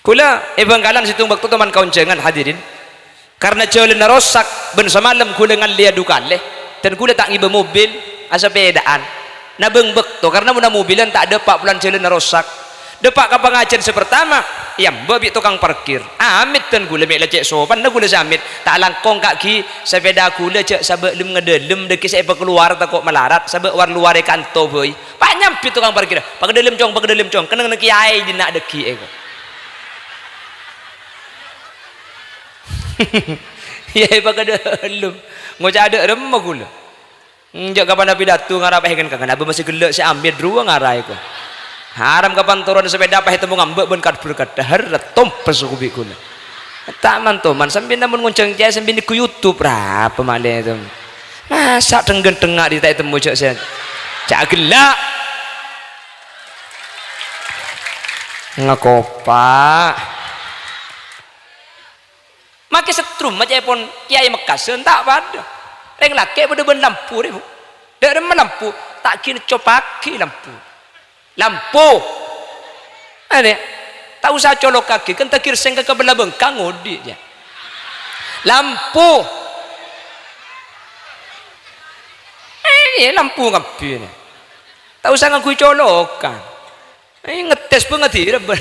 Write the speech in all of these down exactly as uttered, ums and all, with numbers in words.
Kaulâ è Bhângkalan sèttong bâkto toman kaonjhângan, hadirin. Karna jhâlânna rosak, bân samalem kaulâ ngallèya du kalè, dan kaulâ ta' ngibâ mobil, asapèdaan. Nabâng bâkto, karna mon amobilan ta' dâpa' polana jhâlânna rosak. Dâpa' ka pangajiân sè partama, èambâ' bi' tokang parkir. Amit, dan kaulâ mè' la cè' sopanna kaulâ sè amit. Ta' langkong ka'ghi' sapèda kaulâ jhâ' sabâ' lem-ngadâlem, dâggi' sè èpakalowar tako' malarat, sabâ' war-lowar è kanto bhâi. Pas nyambit tokang parkir, "Pakadâlem, Cong, pakadâlem, Cong. Kennengnganna kèyaè dinna' dâggi', èko." Iyâ, pakadâlem. Ngoca' adâ' remma kaulâ. Enjâ' kapan apidato ngara pèhèngan kangen, abâ masih ghellâ' sè amit rowa ngara èko. Haram kapan toron sapèda pas ètemmo ngambâ' bân kad-, berkad dahar, tompes bi' kaulâ. Ta' man-toman, sampèyan mon ngonjhâng kèyaè sampèyan nèko YouTube, rapa malè to. Masa' dheng-ghândheng nga' dhi' ta' ètemmo jhâ' sè, jhâ' ghellâ'. Ngakopa'. Make setrum, ma' ca'èpon kèyaè Mekkasân ta' padâ. Rèng lakè' padâ bân lampu rè, Bu. Dâ' remma lampu, ta' ghi' neccopaghi lampu. Lampu. Anè, ta' osa colokaghi, kan ta' ghi' sèngka ka bella bengkang odi', ya. Lampu. Eh, lampu kabbhi, nè. Ta' osa ngangghuy colokan. Eh, ngetes bâ ngadira, bân.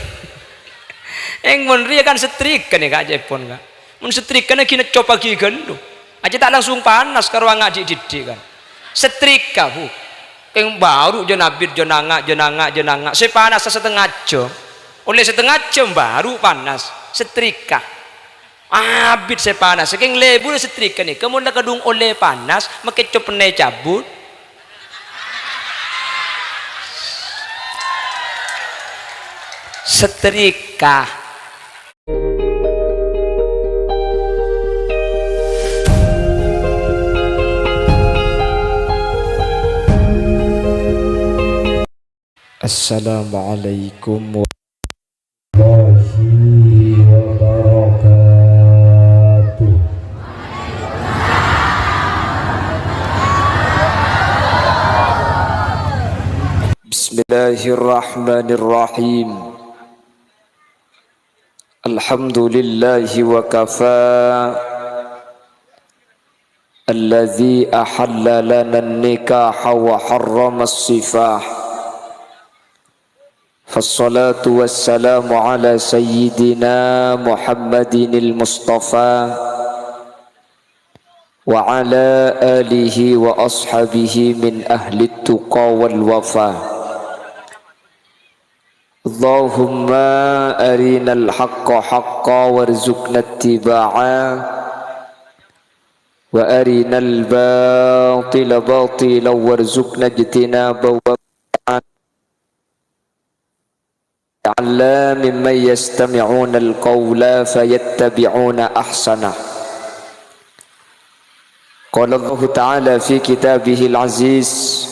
Eh, mon rèya kan setrika nè, Ka', ca'èpon, Ka'. Mon setrika nè ghi' neccopaghi ghâllu. Ajjhâ' ta' langsung panas ka rowa nga' dhi'-dhiddhi', kan. Setrika, Bu. Kèng bâru' jân abit, jân anga', jân anga', jân anga'. Sè panassa satengnga jhâm. Ollè satengnga jhâm bâru' panas. Setrika. Abit sè panas. Sakèng lebur setrika nèka, mon la kadhung ollè panas, makè copènna ècabut. Setrika. Assalamualaikum warahmatullahi wabarakatuh. Bismillahirrahmanirrahim. Alhamdulillahi wa kafa. Alladzi ahalla lana an-nikaha wa harrama as-sifah. Fassalatu wassalamu ala sayyidina Muhammadinil Mustafa wa ala alihi wa ashabihi min ahlit tuqa wal wafa. Allahumma arinal haqqa haqqa warzuqna ittiba'a, wa arinal batila batila warzuqna ijtinaba. Waj'alna mimman yastami'unal qaula fayattabi'una ahsanah. Qala Allahu ta'ala fi kitabihil aziz,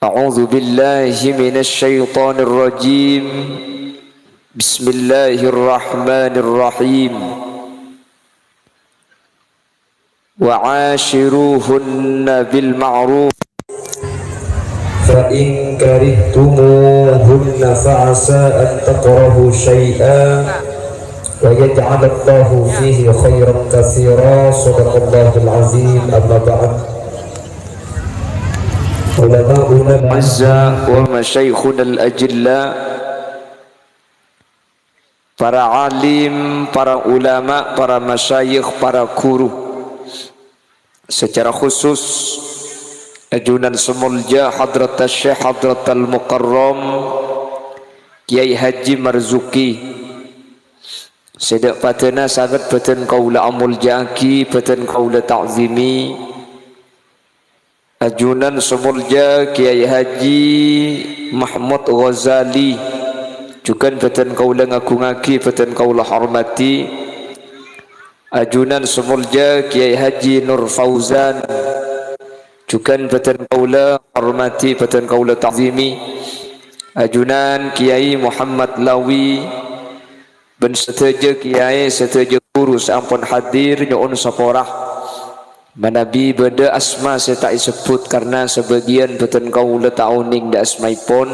a'udzu billahi minasy syaithanir rajim. Bismillahirrahmanirrahim. Wa asyiruhunna bil ma'ruf. Fa in karihtumuhunna fa asa an takrahu syai'an wa yaj'alallahu fihi khairan katsira. Shadaqallahul azim. Amma ba'd. Ulama'unal a'izza wa masyayikhunal ajilla. Para alim, para ulama, para masyayikh, para guru. Secara khusus, ajunan sè molja Hadrat Syekh Hadratal Mukarram Kiai Haji Marzuki. Sè dâ' padâna sanget bâdân kaulâ amolja'aghi, bâdân kaulâ ta'zimi. Ajunan sè molja Kiai Haji Mahmud Ghazali, jhughân bâdân kaulâ ngagungaghi, bâdân kaulâ hormadhi. Ajunan sè molja Kiai Haji Nur Fauzan, jhughân bâdân kaulâ hormadhi, bâdân kaulâ ta'zimi. Ajunan Kiai Muhammad Lawi, bân sadhâjâ kiyaè, sadhâjâ ghuru sè ampon hadir, nyo'on sapora. Manabi bâdâ asma sè ta' èsebbhut, karna sabâgiyân bâdân kaulâ ta' onèng dâ' asmaèpon,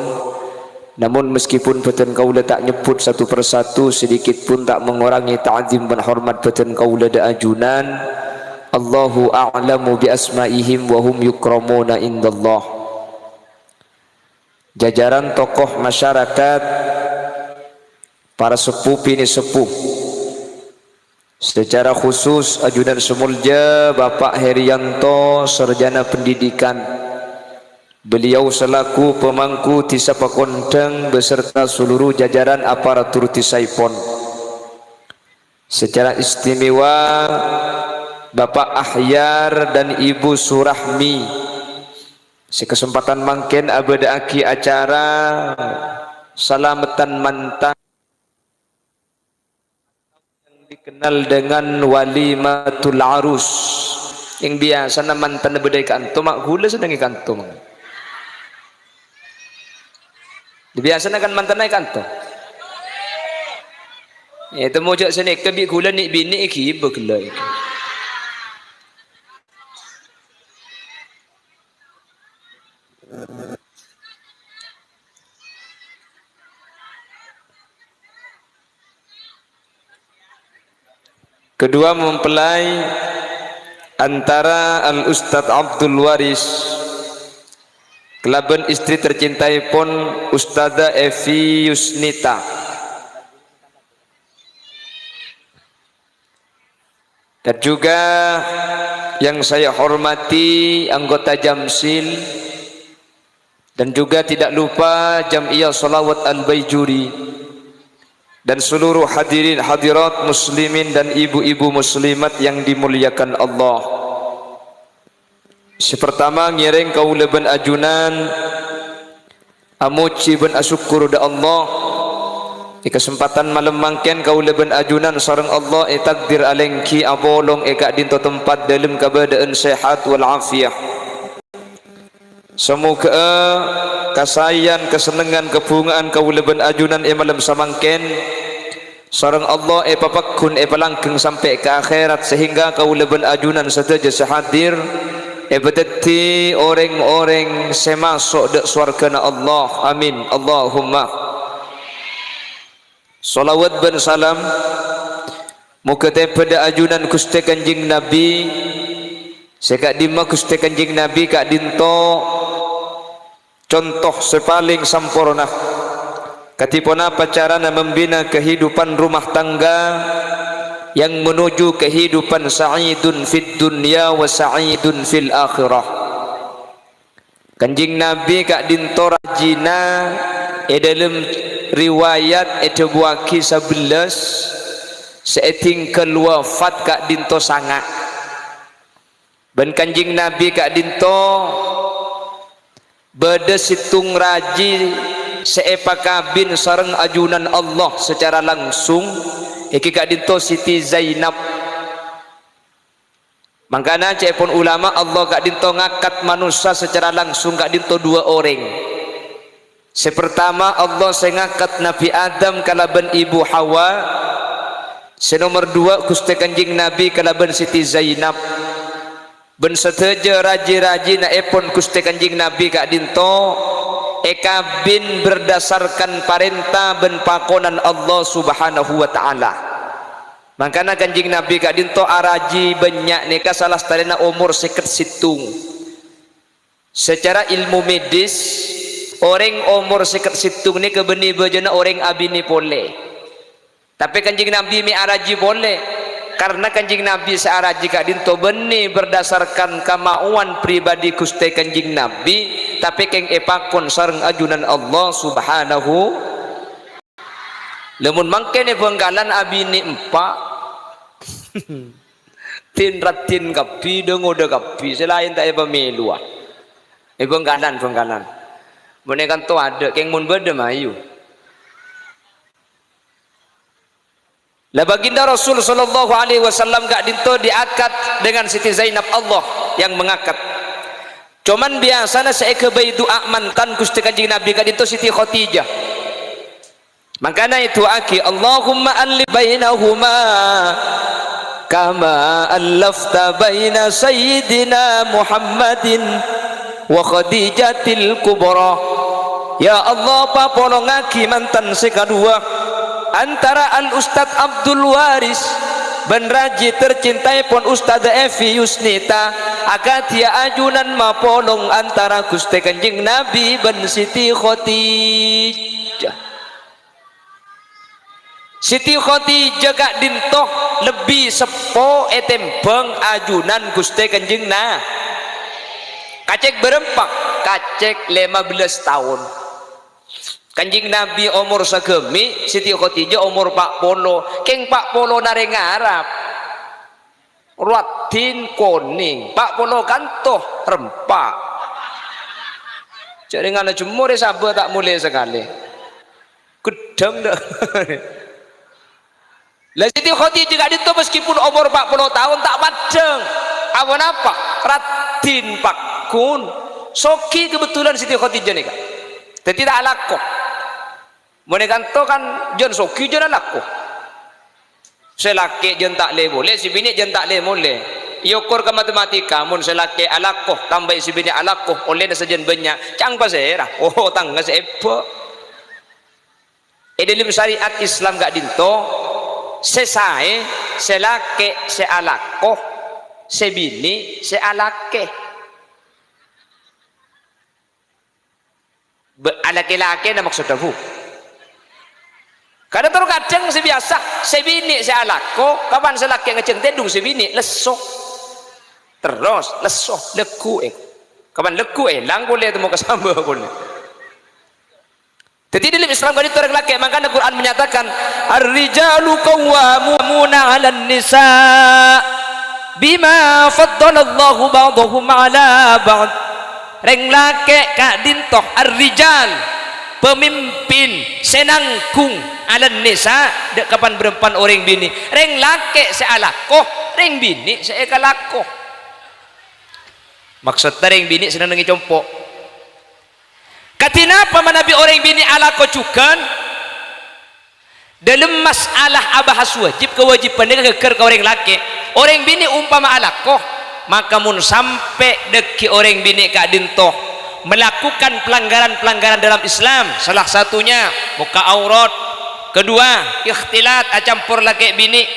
Namun, meskipun bâdân kaulâ ta' nyebbhut satu persatu, sedikit pun ta' mengurangi ta'zim bân hormat bâdân kaulâ dâ' ajunan. Allahu a'lamu bi asma'ihim wa hum yukramuna indallah. Jajaran tokoh masyarakat, para seppo binè' seppo. Secara khusus, ajunan sè molja Bapak Herianto, sarjana pendidikan. Beliau selaku pemangku Dhisa Pakondhâng beserta seluruh jajaran aparatur dhisaèpon. Secara istimewa, Bapak Ahyar dan Ibu Surahmi, sè kasempadhân mangkèn abâdâ'aghi acara salameddhân mantan yang dikenal dengan walimatul arus. Yang biasana mantanna bâdâ è kanto, ma' ghulâ sedheng è kanto, mangkana. Biasana kan mantanna è kanto. Ètemmo jâ' sanèka bi' ghulâ nè'-binè' èghibâ ghellâ' èghibâ. Kedua mempelai antara Al Ustadz Abdul Waris kalabân istri tercintaèpon Ustadzah Evi Yusnita. Dan juga yang saya hormati anggota Jamsil, dan juga tidak lupa Jam'iyah Shalawat Al-Baijuri, dan seluruh hadirin hadirat muslimin dan ibu-ibu muslimat yang dimuliakan Allah. Sè partama, ngèrèng kaulâ bân ajunan amojhi bân asokkor dâ' Allah. È kasempadhân malem mangkèn kaulâ bân ajunan sareng Allah ètakdir alèngghi apolong è ka'dinto tempat dâlem kabâdâ'ân sehat wal afiyah. Samoghâ'â kasaèyan, kasennengngan, kabhunga'an kaulâ bân ajunan è malem samangkèn sareng Allah èpapagghun, èpalanggeng sampè' ka akhèrat, sehingga kaulâ bân ajunan sadhâjâ sè hadir èpadhâddhi orèng-orèng sè maso' dâ' sowarghâna Allah. Amin, Allahumma. Shalawat bân salam moghâ tèbâ dâ' ajunan Ghustè Kanjeng Nabbhi, sè ka'dimma Ghustè Kanjeng Nabbhi ka'dinto conto sè palèng samporna. Kadhi ponapa carana membina kehidupan rumah tangga yang menuju kehidupan sa'idun fid dunya wa sa'idun fil akhirah? Kanjeng Nabbhi ka'dinto rajina è dâlem riwayat èdhâbuwâghi sabellâs, sè èdingghâl wafat ka'dinto sanga'. Bân Kanjeng Nabbhi ka'dinto bâdâ sèttong raji sè èpakabin sareng ajunan Allah sacara langsung, èngghi ka'dinto Siti Zainab. Mangkana, ca'èpon ulama, Allah ka'dinto ngakad manossa sacara langsung ka'dinto duwâ' orèng. Sè partama, Allah sè ngakad Nabbhi Adam kalabân Ibu Hawa. Sè nomer duwâ', Ghustè Kanjeng Nabbhi kalabân Siti Zainab. Bân sadhâjâ raji-rajinaèpon Ghustè Kanjeng Nabbhi ka'dinto èkabin berdasarkan parènta bân pakonan Allah Subhanahu wa Ta'ala. Mangkana Kanjeng Nabbhi ka'dinto araji bânnya' nèka salastarèna omor sèket sèttong. Sacara ilmu medis, orèng omor sèket sèttong nèka bânnè bâjâna orèng abinè polè. Tapè Kanjeng Nabbhi mè' araji polè, karna Kanjeng Nabbhi sè araji ka'dinto bânnè berdasarkan kamaowan pribadi Ghustè Kanjeng Nabbhi, tapè kèng èpakon sareng ajunan Allah Subhanahu. Lamon mangkèn è Bhângkalan abinè empa', din-raddin kabbhi, dâ-ngodâ kabbhi, sè laèn ta' èpamèlowa. È Bhângkalan, Bhângkalan. Mon è kanto adâ', kèng mon bâdâ mayu. La, Baginda Rasul sallallahu alaihi wasallam ka'dinto diakad dengan Siti Zainab, Allah yang mengakad. Coman biyasana sè èghâbây du'a mantan Ghustè Kanjeng Nabbhi ka'dinto Siti Khadijah. Mangkana èdu'aaghi, "Allahumma allif bainahuma kama allafta baina Sayyidina Muhammadin wa Khadijatil Kubra." Ya Allah, papolongngagi mantan sè kaduwâ antara Al Ustadz Abdul Waris bân rajhi tercintaèpon Ustadzah Evi Yusnita, akadhi ajunan mapolong antara Ghustè Kanjeng Nabi bân Siti Khadijah. Siti Khadijah ka'dinto lebbi seppo ètèmbhâng ajunan Ghustè Kanjeng Na-, kacèk bârâmpa? Kacèk lèma bellâs taon. Kanjeng Nabi omor sagâmè', Siti Khadijah omor pa' polo. Kèng pa' polona rèng Arab. Raddhin konèng, pa' polo kanto rempa'. Jhâ' rèng ana jemmor è sabâ ta' molè sakalè. Ghedhâng, dâ'. La, Siti Khadijah ka'dinto meskipun omor pa' polo taon ta' paddhâng. Aponapa? Raddhin pagghun. Soghi kebetulan Siti Khadijah nèka. Dhâddhi ta' alako. Mon è kanto kan jân soghi jân alako. Sè lakè' jân ta' lè molè, sè binè' jân ta' lè molè. Èokor ka matematika, mon sè lakè' alako, tambâi sè binè' alako, ollèna sajân bânnya', ca'na pasèra? Oh, tangnga sè èbâ. È dhâlem syariat Islam ka'dinto, sè saè, sè lakè' sè alako, sè binè' sè alakè. Bâ-, alakè-lakèna maksodda, Bu. Kadhâng terro kadhâng sè biyasa, sè binè' sè alako, kapan sè lakè' ngajhâng tèdung sè binè' lesso. Terros lesso, lagghu, eh. Kapan lagghu, èlang polè, temmo ka sambâ polè. Dhâddhi, dhâlem Islam ka'dinto orèng lakè', mangkana Quran menyatakan, "Ar-rijalu qawwamuna 'alan nisa bima faddalallahu ba'dahum 'ala ba'd." Rèng lakè' ka'dinto, ar-rijal, pamimpin sè nangghung, 'alan nisa, dâ' kapan bârâmpan orèng binè'. Rèng lakè' sè alako, rèng binè' sè èkalako. Maksodda rèng binè' sè nennengngè compo'. Kadhi napa manabi orèng binè' alako jhughân? Dhâlem mas'alah abahas wajib, kawâjibhân nèka ghâgghâr ka orèng lakè'. Orèng binè' ompama alako, maka mon sampè' dhâggi' orèng binè' ka'dinto melakukan pelanggaran-pelanggaran dalam Islam, salah satunya buka aurat, kedua, ikhtilat, acampor lakè' binè',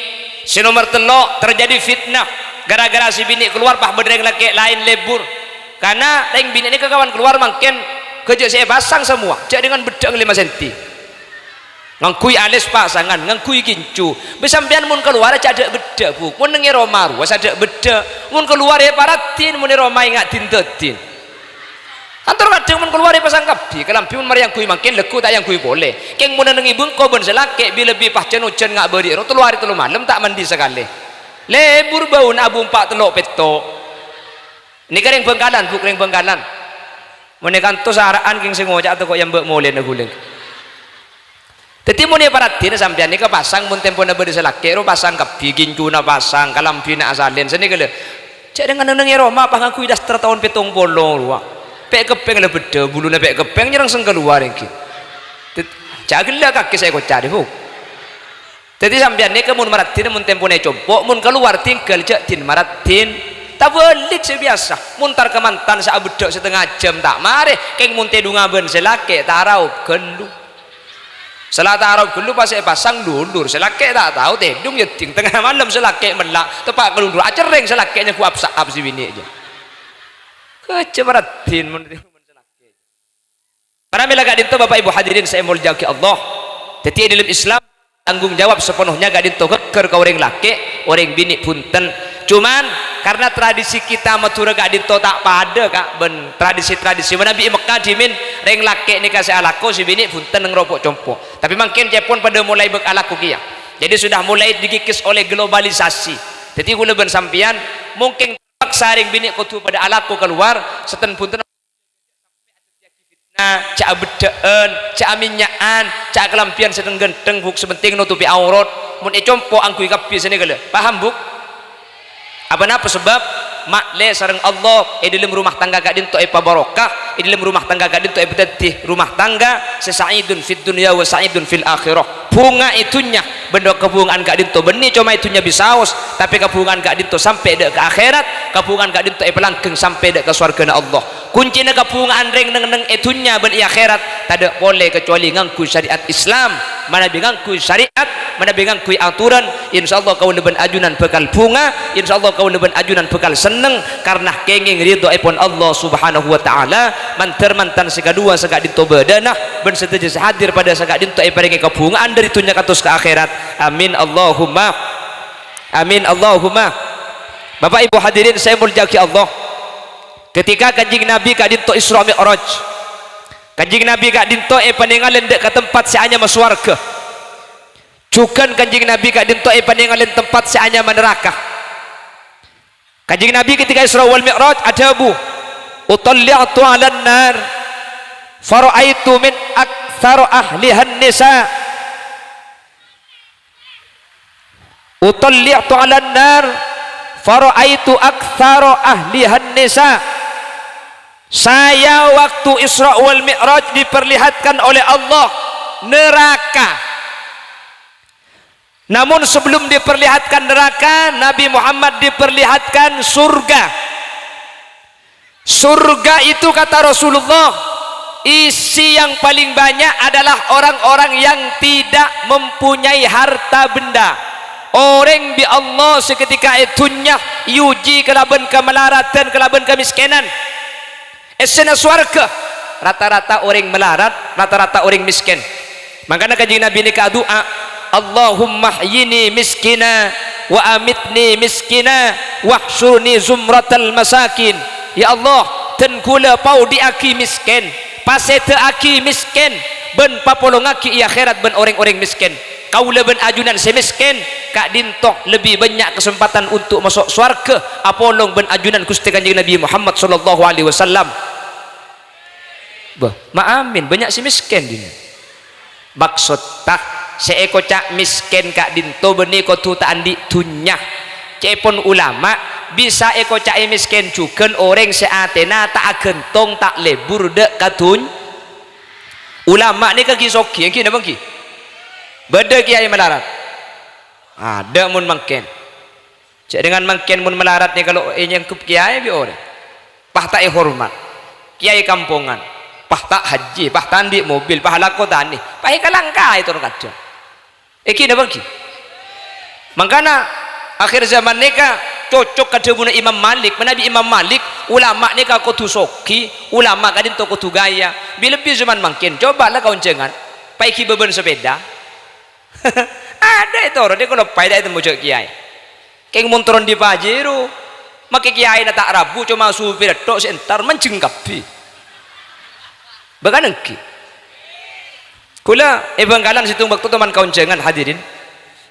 sè nomer tello', terjadi fitnah, gara-gara sè binè' kalowar pas bâdâ rèng lakè' laèn lebur. Karna rèng binè' nèka kapan kalowar mangkèn ghâjâ' sè èpasang samowa, jhâ' dhângan beddhâ'ân lèma senti. Ngangghuy alès pasangan, ngangghuy gincu. Bâ sampèyan mon kalowar jhâ' dâ' beddhâ, Bu. Mon neng è roma rowa sè dâ' beddhâ. Mon kalowar èparaddhin, mon è roma ènga' din-dâddin. Kantor kadhâng mon kalowar èpasang kabbhi, kalambhi mon marè èangghuy mangkèn, lagghu ta' èangghuy polè. Kèng mon neng è bengko bân sè lakè', bi-, lebbi pas jân-ojân nga' bâri'â ro tello arè tello malem ta' mandi sakalè. Lebur bâuna abu empa' tello' petto'. Nèka rèng Bhângkalan, Bu, rèng Bhângkalan. Mon è kanto sara'an kèng sè ngoca' tako' è ambâ' molèna ghulâ. Dhâddhi mon èparaddhina sampèyan nèka pasang mon tempona bâdâ sè lakè' ro pasang kabbhi, gincuna pasang, kalambhina asalèn, sanèka lho. Jhâ' dhângan neng è roma pas ngangghuy daster taon pèttong polo rowa. Pè' keppèng la beddhâ, buluna pè' keppèng nyerrengseng kalowar èngghi. Dhâd-, jhâ' ghellâ' kakè sè èkoca' dhi, Bu. Dhâddhi sampèyan nèka mon maraddhin mon tempona è compo', mon kalowar tinggal jhâ' din maraddhin. Tabâlik sè biyasa, mon tar-kamantan sè abeddhâ' satengnga jhâm ta' marè, kèng mon tèdungnga bân sè lakè' ta' raop ghâllu. Sè la ta' raop ghâllu pas èpasang dulur, sè lakè' ta' tao, tèdung yâ ding tengnga malem sè lakè' mella', teppa' kalundrur, acerrèng sè lakè' nyangghu ap-sa'ap sè binè' jâ. Ghâjâ maraddhin mon, mon sè lakè'. Para mèla ka'dinto, Bapak Ibu hadirin sè èmoljâ'aghi Allah. Dhâddhi è dhâlem Islam, tanggung jawab sepenuhnya ka'dinto ghâgghâr ka orèng lakè', orèng binè' bhunten. Cuman, karena tradisi kita Madhurâ ka'dinto ta' padâ, Ka', bân tradisi-tradisi manabi è Mekkah dhimèn, rèng lakè' nèka sè alako, sè binè' bhunten neng ropo' compo'. Tapè mangkèn ca'èpon padâ molaè bâk alako kèya. Jadi sudah mulai dikikis oleh globalisasi. Dhâddhi kaulâ bân sampèyan mungkin terpaksa rèng binè' kodhu padâ alako kalowar, sèttèn bhunten. Nah, jhâ' beddhâ'ân, jhâ' amènnya'an, jhâ' kalambhiyân sè dhâng-ghântheng, Bu', sè pentèng notobhi aurat. Mon è compo' angghuy kabbhi sanèka lho. Paham, Bu'? Apa napa sabâb? Ma'lè sareng Allah, è dhâlem rumah tangga ka'dinto èpabarokah, è dhâlem rumah tangga ka'dinto èpadhâddhi rumah tangga sè sa'idun fid dunya wa sa'idun fil akhirah. Bhunga è dhunnya, Bân kabhunga'an ka'dinto bânnè coma è dhunnya bisaos, tapè kabhunga'an ka'dinto sampè' dâ' ka akhèrat, kabhunga'an ka'dinto èpalanggheng sampè' dâ' ka sowarghâna Allah. Koncèna kabhunga'an rèng neng-enneng è dhunnya bân è akhèrat, tadâ' polè kacobâli ngangghuy syariat Islam. Manabi ngangghuy syariat, manabi ngangghuy aturan, insyaallah kaulâ bân ajunan bhâkal bhunga, insyaallah kaulâ bân ajunan bhâkal senneng, karna kèngèng ridhoèpon Allah Subhanahu wa Ta'ala. Mandhâr mantan sè kaduwâ sè ka'dinto bâdâna, bân sadhâjâ sè hadir padâ sè ka'dinto èparèngè kabhunga'an dâri dhunnya kantos ka akhèrat. Amin, Allahumma amin, Allahumma. Bapak Ibu hadirin sè èmoljâ'aghi Allah, ketika Kanjeng Nabi ka'dinto Isra Mi'raj, Kanjeng Nabi ka'dinto èpanèngalè dâ' ka tempat sè anyama sowarghâ. Jhughân Kanjeng Nabi ka'dinto èpanèngalè tempat sè anyama naraka. Kanjeng Nabi ketika Isra wal Mi'raj adhâbu, "Utalli'tu 'alan nar, fara'aitu min aktsara ahlihan nisa." "Utalli'tu 'alan nar, fara'aitu aktsara ahlihan nisa." Saya waktu Isra wal Mi'raj diperlihatkan oleh Allah neraka. Namun sebelum diperlihatkan neraka, Nabi Muhammad diperlihatkan surga. Surga itu, kata Rasulullah, isi yang paling banyak adalah orang-orang yang tidak mempunyai harta benda. Orèng bi' Allah sè ketika è dhunnya èuji kalabân kamalaratan, kalabân kamiskènan. Èssèna sowarghâ rata-rata orèng malarat, rata-rata orèng mèskèn. Mangkana Kanjeng Nabi nèka adu'a, "Allahumma ahyini miskina wa amitni miskina wahsyurni zumratal masakin." Ya Allah, dân ghulâ paodi'aghi mèskèn, pasèdâ'âghi mèskèn, bân papolongaghi è akhèrat bân orèng-orèng mèskèn. Kaulâ bân ajunan sè mèskèn, ka'dinto lebbi bânnya' kasempadhân untuk maso' sowarghâ apolong bân ajunan Ghustè Kanjeng Nabi Muhammad sallallahu alaihi wasallam. Bâh, ma' amin, bânnya' sè mèskèn dinna'. Maksodda, sè èkoca' mèskèn ka'dinto bânnè kodhu ta' andi' dhunnya. Ca'èpon ulama, bisa èkoca'è mèskèn jhughân orèng sè atèna ta' aghântong, ta' lebur dâ' ka dhunnya. Ulama nèka ghi' soghi, èngghi napa èngghi? Bâdâ kèyaè malarat? Adâ' mon mangkèn. Jhâ' dengan mangkèn mon malarat nèka lo' ènyangghep kèyaè bi' orèng. Pas ta' èhormat. Kèyaè kampongan. Pas ta' hajji, pas ta' andi' mobil, pas alako tanè. Pas èkalangkaè tor kadhâng. Èngghi napa èngghi? Mangkana, akhir zaman nèka cocok ka dhâbuna Imam Malik. Manabi Imam Malik, ulama nèka kodhu soghi, ulama ka'dinto kodhu ghâjâ. Bi-, lebbi zaman mangkèn, coba la kaonjhângan, pas èghibâ bân sapèda. Adâ' ètoro', dâ' kaloppaè ta' ètemmo jhâ' kèyaè. Kèng mon toron dâri Pajero, makè kèyaèna ta' rabu, coma supirra tok sè entar, manjheng kabbhi. Bâ' kan èngghi? Ghulâ è Bhângkalan sèttong bâkto toman kaonjhângan, hadirin.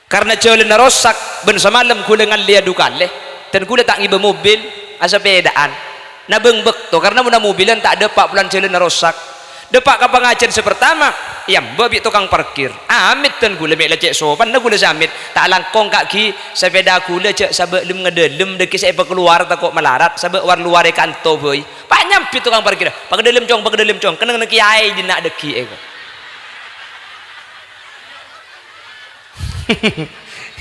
Karna jhâlânna rosak, bân samalem ghulâ ngallèya du kalè, dan ghulâ ta' ngibâ mobil, asapèdaan. Nabâng bâkto, karna mon amobilan ta' dâpa' polana jhâlânna rosak. Dâpa' ka pangajhiyân sè partama, èambâ' bi' tokang parkir. Amit dan ghulâ mè' la cè' sopanna ghulâ sè amit. Ta' langkong ka'ghi, sapèda ghulâ jhâ' sabâ' lem-ngadâlem, dâggi' sè èpakalowar tako' malarat, sabâ' war-lowar è kanto bhâi. Pas nyambit tokang parkirra, "Pakadâlem, Cong, pakadâlem, Cong. Kennengnganna kèyaè dinna' dâggi'è, ko'."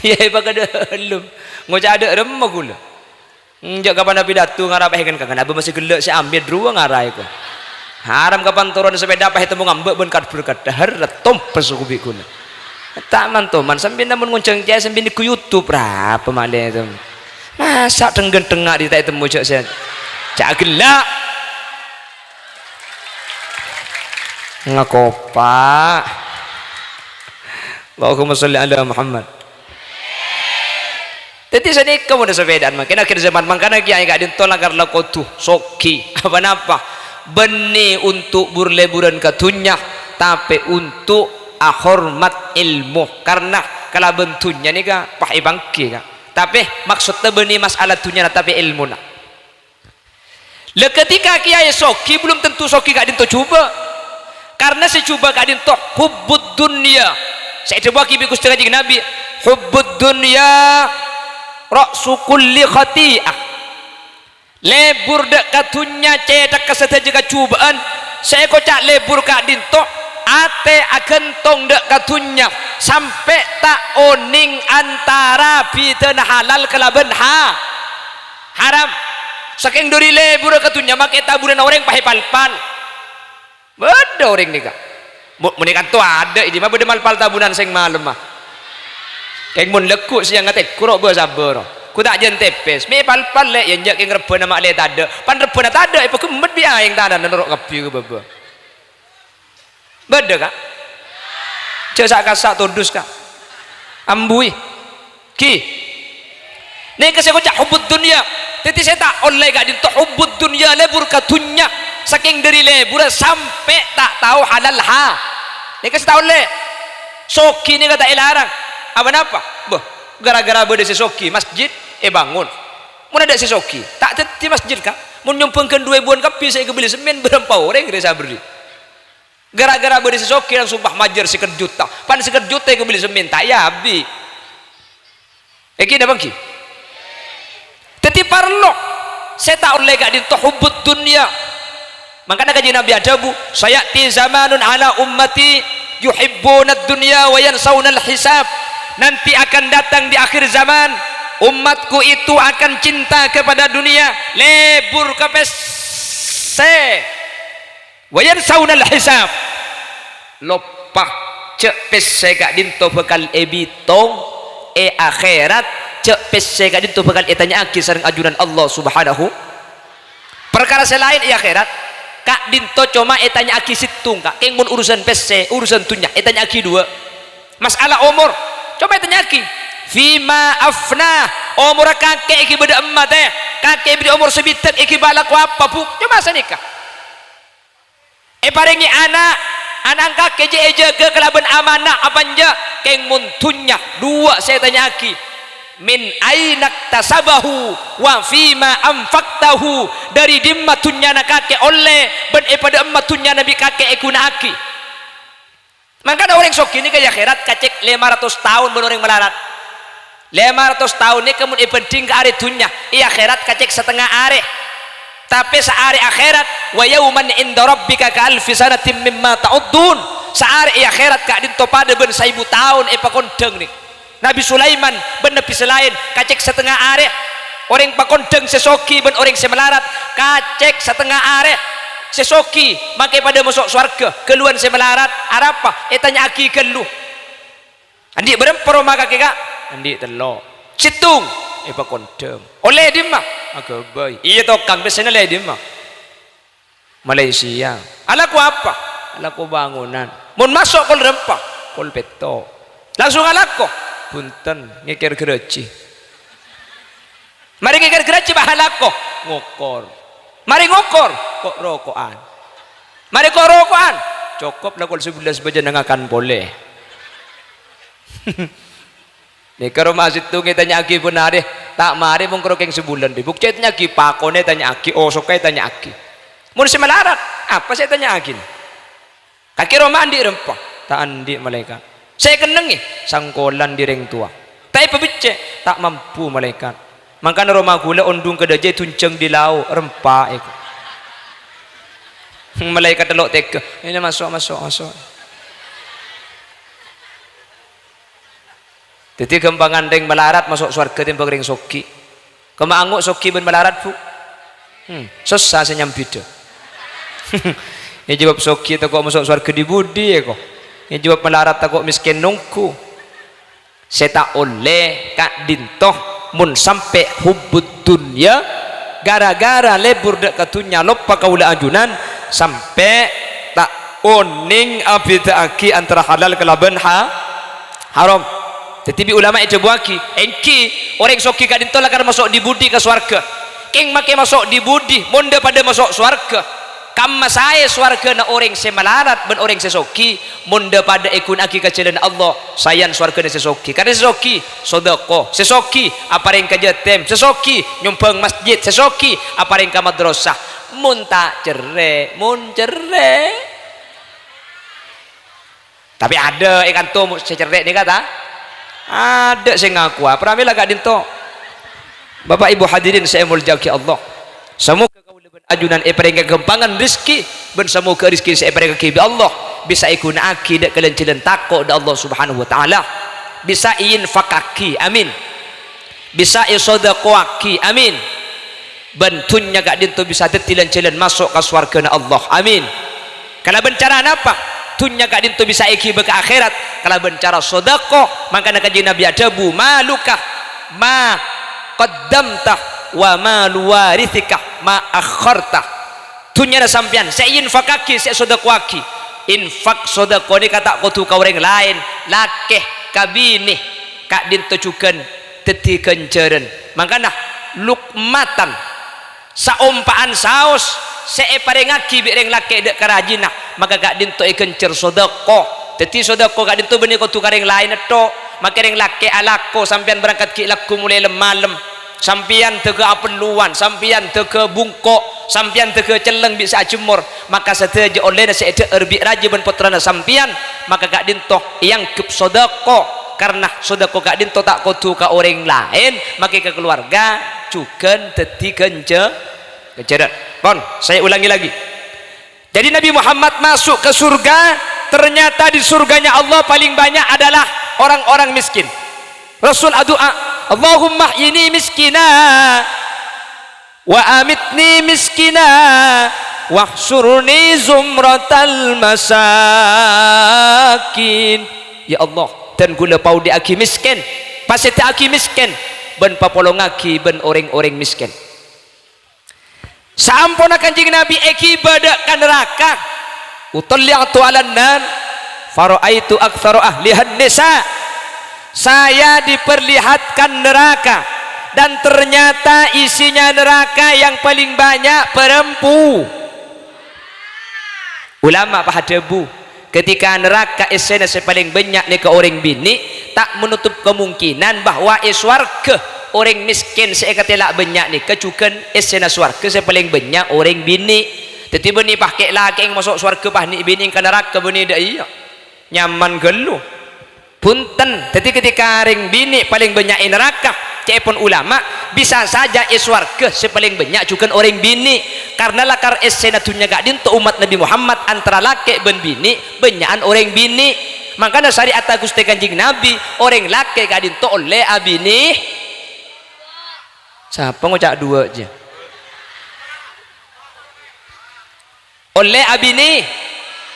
Iyâ, pakadâlem. Ngoca' adâ' remma ghulâ. Enjâ' kapan apidato ngara pèhèken kangen, abâ' masih ghellâ' sè amèt rowa ngaraè, ko'. Haram kapan toron sapèda pas ètemmo ngambâ' bân kadbur kadhâhâr, tompes ko' bi' ghulâ. Ta' man-toman, sampèyan mon ngonjhâng kèyaè sampèyan nèko YouTube, rapa malè, tem. Masa' dheng-ghândhengnga' dhi' ta' ètemmo jhâ' sè, jhâ' ghellâ'. Ngakopa'. Allahumma sholli ala Muhammad. Dhâddhi sanèka mon sapèdaan mangkèn akhir zaman mangkana kèyaè ka'dinto la-, la kodhu soghi. Apa-napa? Bânnè untuk bur-lèburân ka dhunnya, tapè untuk ahormat èlmo. Karna kalabân dhunnya nèka pas èpangghi, Ka'. Tapè maksodda bânnè mas'ala dhunnyana, tapè èlmona. La, ketika kèyaè soghi, belum tentu soghi ka'dinto jhubâ'. Karna sè jhubâ' ka'dinto hubbud dunya. Sè èdhâbuwâghi bi' Ghustè Kanjeng Nabi, "Hubbud dunya ra'su kulli khati'ah." Lebur dâ' ka dhunnya cèthagghâ sadhâjâ kajhubâ'ân. Sè èkoca' lebur ka'dinto Atè aghântong dâ' ka dhunnya, sampè' ta' onèng antara bhidhâna halal kalabân ha-, haram. Sakèng dhâri lèbura ka dhunnya, makè tabunanna orèng pahèpalpal. Bâdâ orèng nèka. Mo-, monèka to adâ' è dimma bâdâ malpal tabunan sèng malemma. Kèng mon lagghu' sèyang ngatè kuro' bâ-sabâ ro. Ghu ta' jân tèpès. Mè' palpal lè', yâ enjâ' kèng rebbhâna ma' lè' tadâ'. Pan rebbhâna tadâ' èpaghemmet bi' aèng tanana noro' kabbhi ka bâbâ. Bâdâ, Ka'? Jhâ' sa'-kassa' todus, Ka'. Ambuwi. Ghi. Nèka sè èkoca' hubbud dunya. Dhâddhi sè ta' ollè ka'dinto hubbud dunya, lebur ka dhunnya. Sakèng dhâri lebbhurrâ sampè' ta' tao halal ha-. Nèka sè ta' ollè. Soghi nèka ta' èlarang. Apa-napa? Bâh, ghârâ-ghârâ bâdâ sè soghi, masjid èbângon. Mon adâ' sè soghi, ta' dhâddhi masjid, Ka'. Mon nyombhâng ghân du èbuwân kabbhi sè èkabelli semmèn bârâmpa orèng rè sabherri'. Ghârâ-ghârâ bâdâ sè soghi langsung, "Wah, majâr sèket juta." Pan sèket juta èkabelli semmèn, ta' èabit. Èngghi napa èngghi? Dhâddhi parlo sè ta' ollè ka'dinto hubbud dunya. Mangkana Kanjeng Nabi adhâbu, "Saya'ti zamanun ala ummati yuhibbunad dunya wa yansaunal hisab." Nanti akan datang di akhir zaman, umatku itu akan cinta kepada dunia, lebur ka pèssè. "Wa yansaunal hisab." Loppa, jhâ' pèssè ka'dinto bhâkal èbitong è akhèrat, jhâ' pèssè ka'dinto bhâkal ètanya'aghi sareng ajunan Allah Subhanahu. Parkara sè laèn è akhèrat, ka'dinto coma ètanya'aghi sèttong, Ka'. Kèng mon urusan pèssè, urusan dhunnya, ètanya'aghi duwâ'. Mas'ala omor, coma ètanya'aghi, "Fima afna?" Omorra kakè èngghi bâdâ emma tè? Kakè èbâghi omor sè bidhâk èngghi alako apa, Bu? Coma sanèka. Èparèngè ana', ana' kakè jhâ' èjâgâ kalabân amanah apa enjâ'? Kèng mon dhunnya, duwâ' sè ètanya'aghi, "Min ainaktasabahu wa fima anfaqtahu?" Dhâri dimma dhunnyana kakè ollè, bân èpadâ emma dhunnyana bi' kakè èghuna'aghi? Mangkana orèng soghi nèka è akhèrat kacèk lèma ratos taon bân orèng malarat. Lèma ratos taon nèka mon èbhânḍhing ka arè dhunnya, è akhèrat kacèk satengnga arè. Tapè saarè akhèrat, "Wa yauman inda rabbika ka alfi sanatin mimma ta'uddun." Saarè è akhèrat ka'dinto padâ bân saèbu taon èpakondhâng nè-, Nabi Sulaiman bân nabbhi sè laèn kacèk satengnga arè. Orèng pakondhâng sè soghi bân orèng sè malarat kacèk satengnga arè. Sè soghi makè padâ maso' sowarghâ, ghâlluwân sè malarat arapa? Ètanya'aghi ghâllu. "Anḍi' bârâmpa roma kakè, Ka'?" "Anḍi' tello'." "Sèttong?" "Èpakondhâng." "Ollè è dimma?" "Aghâbây." "Iyâ, tokang, pèssèna ollè è dimma?" "Malaysia." "Alako apa?" "Alako bângonan." "Mon maso' kol bârâmpa?" "Kol pètto'." "Langsung alako?" "Bhunten, ngèkèr ghârâjhi." "Marè ngèkèr ghârâjhi, pas alako?" "Ngokor." "Marè ngokor, ko'-roko'an." "Marè ko'-roko'an?" "Cokop la kol sabellâs bâjâna ngakan polè." Nèka roma sèttong ètanya'aghi bân arè, ta' marè mongkoro kèng sabulân, Buk. Cè' ètanya'aghi, pakonè ètanya'aghi, osoka ètanya'aghi. Mon sè malarat, apa sè ètanya'aghi? Kakè roma anḍi' rempa? Ta' anḍi', Malaèkat. Sè èkennengngè? Sangkolan ḍi' rèng towa. Ta' èpabeccè'? Ta' mampu, Malaèkat. Mangkana roma ghulâ onḍung ka ḍâjâ èdunjhâng ḍi' lao', rempa èko. Malaèkat tello' tèghâ. Ini maso', maso', maso'. Dhâddhi ghâmpangan rèng malarat maso' sowarghâ tèmbhâng rèng soghi. Kemma ango' soghi bân malarat, Bu? Hmm, sossa sè nyambidhâ. Èjâwâb soghi tako' maso' sowarghâ ḍi-buḍi, èko. Èjâwâb malarat tako' mèskèn nongghu. Sè ta' ollè ka'ḍinto mon sampè' hubbud dunya, ghârâ-ghârâ lebur ḍâ' ka dhunnya loppa kaulâ ajunan, sampè' ta' onèng abhidhâ'aghi antara halal kalabân ha-, haram. Dhâddhi bi' ulama èdhâbuwâghi, èngghi orèng soghi ka'ḍinto lakar maso' ḍi-buḍi ka sowarghâ. Kèng makè maso' ḍi-buḍi, mon ḍâ-paḍâ maso' sowarghâ. Kamma saè sowarghâna orèng sè malarat bân orèng sè soghi, mon ḍâ-paḍâ èghuna'aghi ka jhâlânna Allah, saèyan sowarghâna sè soghi. Karna sè soghi, sodâko. Sè soghi, aparèng ka jhâtèm. Sè soghi, nyombhâng masjid. Sè soghi, aparèng ka madrasah. Mon ta' cerrè', mon cerrè'. Tapè aḍâ' è kanto mo-, sè cerrè' nèka, ta? Aḍâ' sè ngakowa. Pramila ka'ḍinto. Bapak Ibu hadirin sè èmoljâ'aghi Allah. Samoga kaulâ bân ajunan èparèngè kaghâmpangan rejhekkè, bân samoghâ rejhekkè sè èparèngaghi bi' Allah bisa èghuna'aghi dâ' ka lan-jhâlân tako' dâ' Allah Subhanahu wa Ta'ala. Bisa èinfakaghi, amin. Bisa èsodâkowaghi, amin. Bân dhunnya ka'dinto bisa dhâddhi lan-jhâlân maso' ka sowarghâna Allah, amin. Kalabân cara napa? Dhunnya ka'dinto bisa èghibâ ka akhèrat kalabân cara sodâko. Mangkana Kanjeng Nabi adhâbu, "Maluka ma qaddamta wa malu warithika ma akhkharta." Dhunnyana sampèyan sè èinfakaghi, sè èsodâkowaghi. Infak sodâko nèka ta' kodhu ka orèng laèn, lakè, ka binè, ka'dinto jhughân dhâddhi ghânjhârân. Mangkana, lukmatan, saompa'an saos sè èparèngaghi bi' rèng lakè dâ' ka rajina, maka ka'dinto èghânjhâr sodâko. Dhâddhi sodâko ka'dinto bânnè kodhu ka rèng laèn ètto. Makè rèng lakè alako sampèyan berangkat ghi' lagghu molaè lem-malem. Sampèyan dâgâ apelluwan, sampèyan dâgâ bungko', sampèyan dâgâ cellèng bi' sè ajemmor, maka sadhâjâ ollèna sè èdhâ'âr bi' rajâ bân pottrana sampèyan, maka ka'dinto èangghep sodâko, karna sodâko ka'dinto ta' kodhu ka orèng laèn, makè ka kalowarga jhughân dhâddhi ghânjhâ-, ghânjhârân. Pon, saya ulangi lagi. Jadi Nabi Muhammad masuk ke surga, ternyata di surganya Allah paling banyak adalah orang-orang miskin. Rasul adu'a, "Allahumma ini miskina, wa amitni miskina, wahsyurni zumratal masakin." Ya Allah, dân ghulâ paodi'aghi miskin, pasèddhâ'aghi miskin, bân papolongaghi bân orèng-orèng miskin. Saamponna Kanjeng Nabi èghibâ dâ' ka naraka, "Utalli'tu 'alan nar, fara'aitu aktsara ahlihan nisa." Saya diperlihatkan neraka, dan ternyata isinya neraka yang paling banyak perempu-, Ulama pas adhâbu, ketika naraka essèna sè palèng bânnya' nèka orèng binè', ta' menutup kemungkinan bahwa è sowarghâ orèng mèskèn sè èkatèla' bânnya' nèka jhughân essèna sowarghâ sè palèng bânnya' orèng binè'. Dhâddhi bânnè pas kè'-lakè'èng maso' sowarghâ, pas nè'-binè'èng ka naraka, bânnè dâ' iyâ. Nyaman ghâllu. Bhunten, dhâddhi ketika rèng binè' palèng bânnya' è naraka, ca'èpon ulama, bisa saja è sowarghâ sè palèng bânnya' jhughân orèng binè', karna lakar essèna dhunnya ka'dinto ommat Nabi Muhammad antara lakè' bân binè' bânnya'an orèng binè'. Mangkana sarè'atta Ghustè Kanjeng Nabi, orèng lakè' ka'dinto ollè abinè-, sapa ngoca' duwâ' jâ? Ollè abinè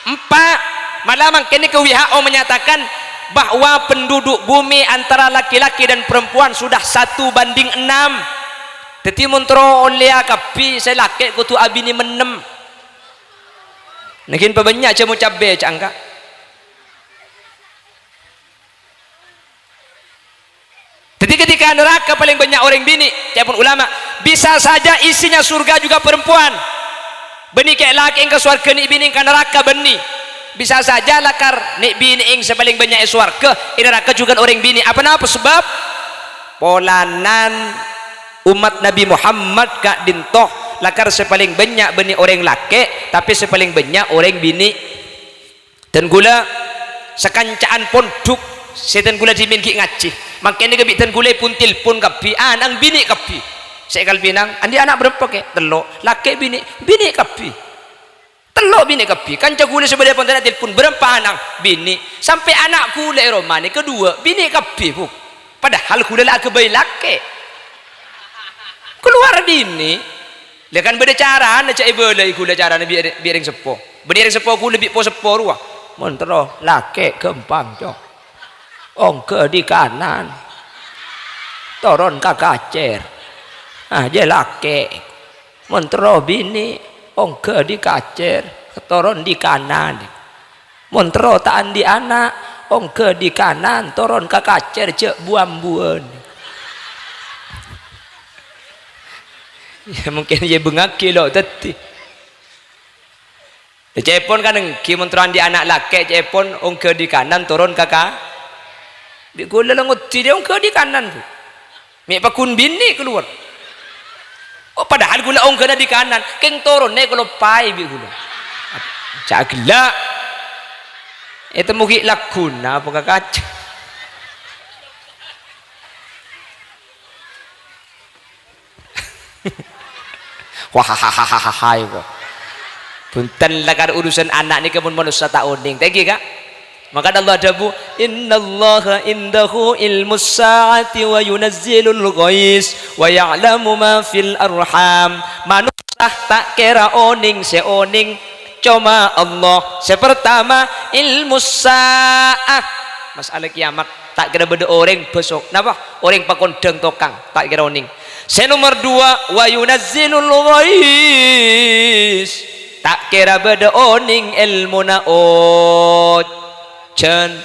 empa'. Malah mangkèn nèka W H O menyatakan bahwa penduduk bumi antara laki-laki dan perempuan sudah satu banding enam. Dhâddhi mon terro ollèya kabbhi sè lakè' kodhu abinè mennem. Nèkèn pabânnya' jâ' mo cabbhi ca'angka. Dhâddhi, ketika naraka palèng bânnya' orèng binè', ca'èpon ulama, bisa saja isinya surga juga perempuan. Bânnè kè'-lakè'èng ka sowarghâ, nè'-binè'èng ka naraka, bânnè. Bisa saja lakar nè'-binè'èng sè palèng bânnya' è sowarghâ, è naraka jhughân orèng binè'. Apa napa sebab? Polana ommat Nabi Muhammad ka'dinto lakar sè palèng bânnya' bânnè orèng lakè', tapè sè palèng bânnya' orèng binè'. Dân ghulâ sakanca'an pondhuk sè dân ghulâ dhimèn ghi' ngajhi. Mangkèn nèka bi' dân ghulâ èpon-telpon kabbhi, ana'na binè' kabbhi. Sè èkalbinang, "Andi' ana' bârâmpa, Kè?" "Tello'." "Lakè' binè'?" "Binè' kabbhi." "Tello' binè' kabbhi." Kanca ghulâ sè bâdâ è Pontianak telpon, "Bârâmpa ana'na?" "Binè'." Sampè' ana' ghulâ è roma nèka duwâ', binè' kabbhi, Bu. Padahal ghulâ la aghâbây lakè'. Kalowar binè'. Lha kan bâdâ carana jâ' èbâlâi ghulâ carana bi', bi' rèng seppo. Bânnè rèng seppo ghulâ bi' po-seppo rowa. Mon terro lakè' ghâmpang, Cong. Ongghâ di kanan. Toron ka kacèr. Ah, jâ' lakè'. Mon terro binè', ongghâ di kacèr. Toron di kanan. Mon terro ta' andi' ana', ongghâ di kanan, toron ka kacèr, jâ' bu-ambuwân. Ya, mungkin ya bengaghi lo' dhâddhi. Ya, ca'èpon kan èngghi, mon terro andi' ana' lakè', ca'èpon ongghâ di kanan, toron ka ka-, bi' ghulâ la ngoddhi, ongghâ di kanan, Bu. Mè' paggun binè' kalowar. Oh, padahal ghulâ ongghâna di kanan, kèng toronè kaloppaè bi' ghulâ. Jâ' ghellâ'. Ètemmo ghi' lagghuna apa ka kacèr. Wah, hahaha, iko. Bhunten, lakar urusan ana' nèka mon manossa ta' onèng. Thank you, Kak. Maka Allah adhâbu, "Innallaha indahu ilmus sa'ati wa yunazzilul ghais wa ya'lamu ma fil arham." Manossa ta' kèra onèng, sè onèng coma Allah. Sè pertama, ilmus sa'ah. Masalah kiamat. Ta' kèra bâdâ orèng bâso-, napa? Orèng pakondhâng tokang, ta' kèra onèng. Sè nomer duwâ', "Wa yunazzilul ghais." Ta' kèra bâdâ onèng èlmona ojhân.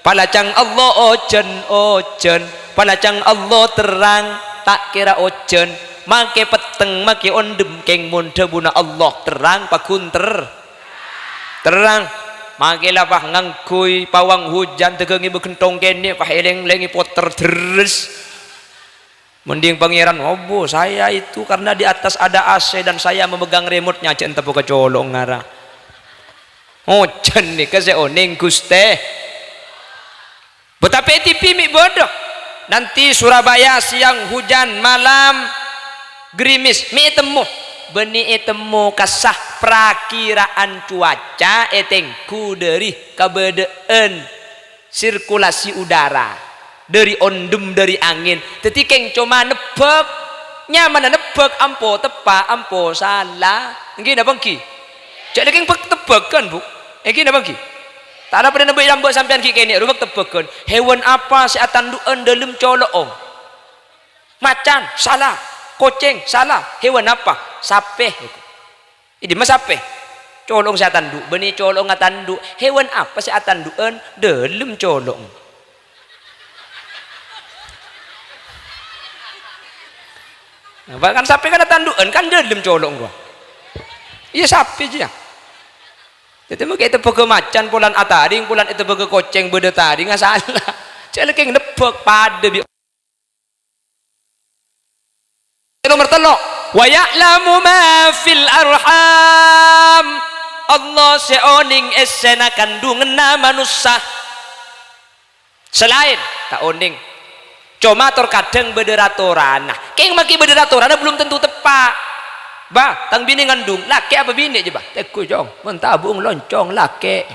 Palacang Allah ojhân, ojhân. Palacang Allah terrang, ta' kèra ojhân. Makè petteng, makè ondhem, kèng mon dhâbuna Allah terrang, paghun ter-, terrang. Makè la pas ngangghuy pawang hujan, dhâghângè bâgenthong kènè', pas èlèng-lèngè potèr dherres. Mending Pangeran, "Obo, saya itu karena di atas ada A C dan saya memegang remote-nya, jhâ' èntebbhâ ka colo' ngara." Ojhân nèka sè onèng, Ghustè. Betapa è T V mè' bâdâ. Nanti Surabaya siang hujan, malam gerimis, mè' ètemmo. Bânnè ètemmo kassa, prakiraan cuaca ètengghu dâri kabâdâ'ân sirkulasi udara, dâri ondhem, dâri angèn. Dâddhi kèng coma nebbhâk, nyamana nebbhâk, ampo teppa', ampo sala. Èngghi napa èngghi? Jhâ' la kèng bâk-, tebbhâghân, Bu. Èngghi napa èngghi? Ta' la padâ nebbhâk, nebbhâk sampèyan ghi' kènè', ro bâk-, tebbhâghân. Hewan apa sè atandhu'ân dâlem colo'ong? Macan, sala. Kocèng, sala. Hewan apa? Sapè. È dimma sapè? Colo'ong sè atandhu', bânnè colo'ong atandhu'. Hewan apa sè atandhu'ân dâlem colo'ong? Napa kan sapè kan atandhu'ân, kan dâlem colo'ong rowa. Iyâ, sapè jiyâ. Dâddhi, mangkè ètebbhâghâ macan polana ataring, polana ètebbhâghâ kocèng bâdâ taringnga sala. Jhâ' la kèng nebbhâk padâ bi' Nomer tello', "Wa ya'lamu ma fil arham." Allah sè onèng essèna kandhunganna manossa. Sè laèn ta' onèng. Coma tor kadhâng bâdâ ra-torana. Kèng makè bâdâ ra-torana belum tentu teppa'. Bâh, tang binè ngandhung, lakè' apa binè' jiyâ, Bâh? Tengghu, Cong. Mon tabu' loncong, lakè'.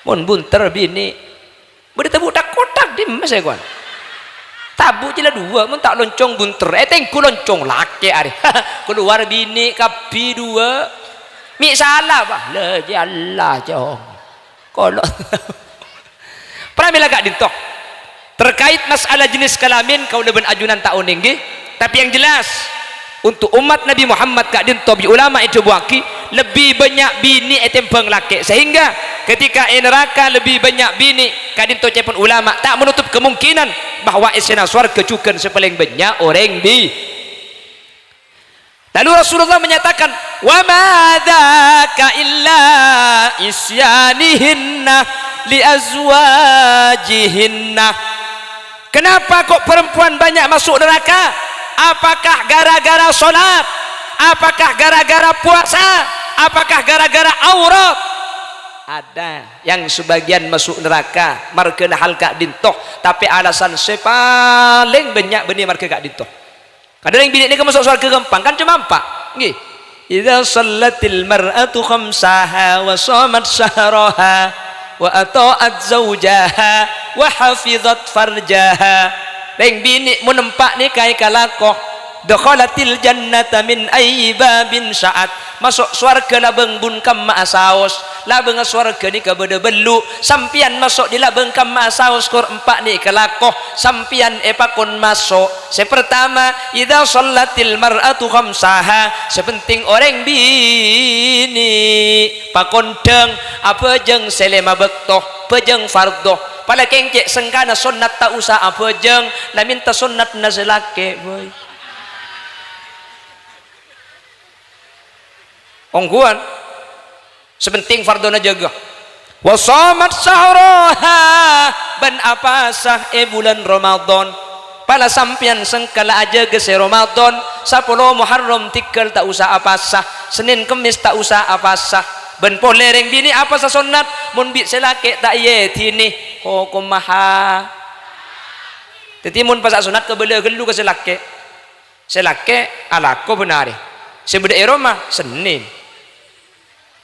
Mon bhunter, binè'. Bâdâ tabu' thak-kothak, dimma sè kowan? Tabu' jiyâ la duwâ', mon ta' loncong bhunter, ètengghu loncong lakè' arè. Kalowar binè' kabbhi duwâ'. Mè' sala, Bâh? La, jiyâ Allah, Cong. Kolo'. Pramèla ka'dinto. Terkait masalah jenis kelamin, kaulâ bân ajunan ta' onèng, ghi. Tapi yang jelas, untuk umat Nabi Muhammad ka'dinto bi' ulama èdhâbuwâghi lebbi bânnya' binè' ètèmbhâng lakè'. Sehingga ketika è neraka lebbi bânnya' binè', ka'dinto ca'èpon ulama ta' menutup kemungkinan bahwa essèna sowarghâ jhughân sè palèng bânnya' orèng bi-, Lalu Rasulullah menyatakan, "Wa ma dzaka illa isyanihinna li azwajihinna." Kenapa kok perempuan banyak masuk neraka? Apakah gara-gara sholat? Apakah gara-gara puasa? Apakah gara-gara aurat? Ada yang sebagian masuk neraka marghâna hal ka'dinto, tapè alasan sè palèng bânnya' bânnè marghâ ka'dinto. Kadhâng orèng binè' nèka maso' sowarghâ ghâmpang, kan coma empa'. Ngghi. "Idza shallatil mar'atu khamsaha wa shamat syahraha wa atha'at zaujaha wa hafizat farjaha." Rèng binè' mon empa' nèka èkalako, "Dakhalatil jannata min ayyi babin sya'at." Maso' sowarghâ labâng bun kamma'a saos. Labângnga sowarghâ nèka bâdâ bellu'. Sampèyan maso' dâri labâng kamma'a saos kor empa' nèka èkalako. Sampèyan èpakon maso'. Sè partama, "Idza shallatil mar'atu khamsaha." Sè penting orèng binè' pakondhâng abhâjâng sè lèma bâkto, bhâjâng fardhu. Palakèng cè' sengkana sonnat ta' osa abhâjâng, la mènta sonnatna sè lakè', boy. Ongghuwân. Sè penting fardhuna jâgâ. "Wa shamat syahraha," bân apasa è bulân Ramadan. Pala sampèyan sengkala ajâgâ sè Ramadan, sapolo Muharram tèghâl ta' osa apasa, Sennèn Kemmès ta' osa apasa. Bân polè rèng binè' apasa sonnat, mon bi' sè lakè' ta' èyèdinè, hokommaha. Dâddhi, mon pasa sonnat kabâlâ ghâllu ka sè lakè'. Sè lakè' alako bân arè. Sè bâdâ è roma, Sennèn.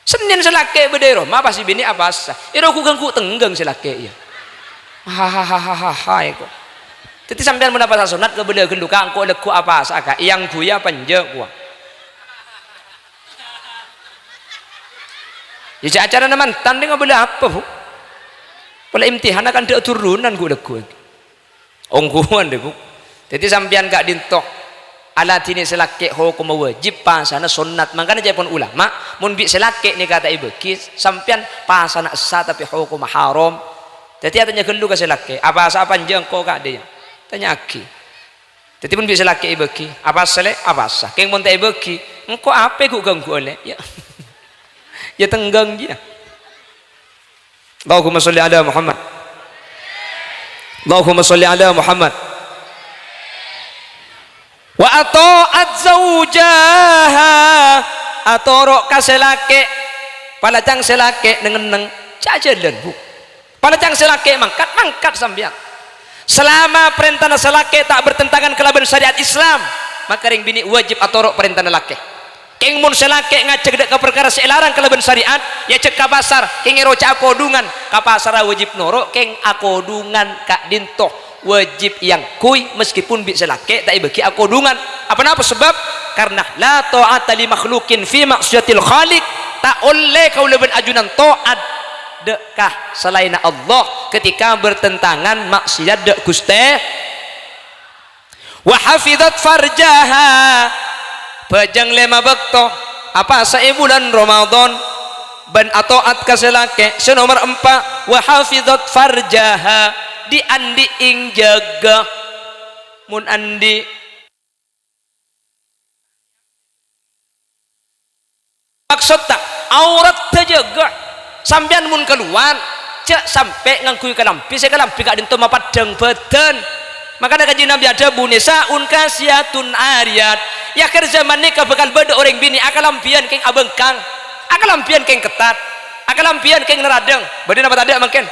Sennèn sè lakè' bâdâ è roma, pas sè binè' apasa. Èro ghu-ghânggu tèngghâng sè lakè', iyâ. Hahaha, èko. Dhâddhi sampèyan mon apasa sonnat, kabâlâ ghâllu, Ka', engko' lagghu' apasa, Ka'. Èyangghuya apa enjâ', kowa. Iyâ, jhâ' acarana mantan, rèng abâlâ apa, Bu? Pola imtihana kan dâ' turunan, ghu-, lagghu'. Ongghuwân, rè, Bu. Dhâddhi, sampèyan ka'dinto aladhinè sè lakè' hokomma wajib, pasana sonnat. Mangkana ca'èpon ulama, mon bi' sè lakè' nèka ta' èbâghi, sampèyan pasana essa tapè hokomma haram. Dhâddhi, atanya'a ghâllu ka sè lakè', "Apasa apa enjâ' engko', Ka', dâ' iyâ?" Tanya'aghi. Dhâddhi, mon bi' sè lakè' èbâghi, "Apasa, Lè'?" "Apasa." "Kèng mon ta' èbâghi, engko' apa ghu-ghânggu, Lè'?" Iyâ. Iyâ tèngghâng, iyâ. Allahumma sholli ala Muhammad. Allahumma sholli ala Muhammad. Wa ata'at zaujaha, atoro' ka sè lakè'. Palacang sè lakè' neng-enneng, jhâ' jhâlân, Bu. Palacang sè lakè' mangkat, mangkat sampèyan. Salama parèntana sè lakè' ta' bertentangan kalabân syariat Islam, maka rèng binè' wajib atoro' parèntana lakè'. Kèng mon sè lakè' ngajhâk dâ' ka parkara sè èlarang kalabân syariat, èajhâk ka pasar, kèng èro jhâ' akodhungan, ka pasarra wajib noro', kèng akodhungan ka'dinto wajib èangghuy, meskipun bi' sè lakè' ta' èbâghi akodhungan. Apa-napa sabâb? Karna la ta'ata li makhluqin fi ma'siyatil khaliq, ta' ollè kaulâ bân ajunan ta'at dâ' ka salaènna Allah ketika bertentangan maksiat dâ' Ghustè. Wa hafizat farjaha, bhâjâng lèma bâkto, apasa è bulân Ramadan, bân ata'at ka sè lakè'. Sè nomer empa', wa hafizat farjaha, dhi'-andhi' ènjâgâ. Mon andhi', Maksodda, aurat èjâgâ. Sampèyan mon kalowar, jhâ' sampè' ngangghuy kalambhi sè kalambhi ka'dinto mapaddhâng bhâdhân. Mangkana Kanjeng Nabi adhâbu, "Nisa'un kasiyatun ariyat." È akhèr jhâman nèka bhâkal bâdâ orèng binè' akalambhiyân kèng abhângkang, akalambhiyân kèng ketat, akalambhiyân kèng naradhâng. Bâdâ napa tadâ' mangkèn?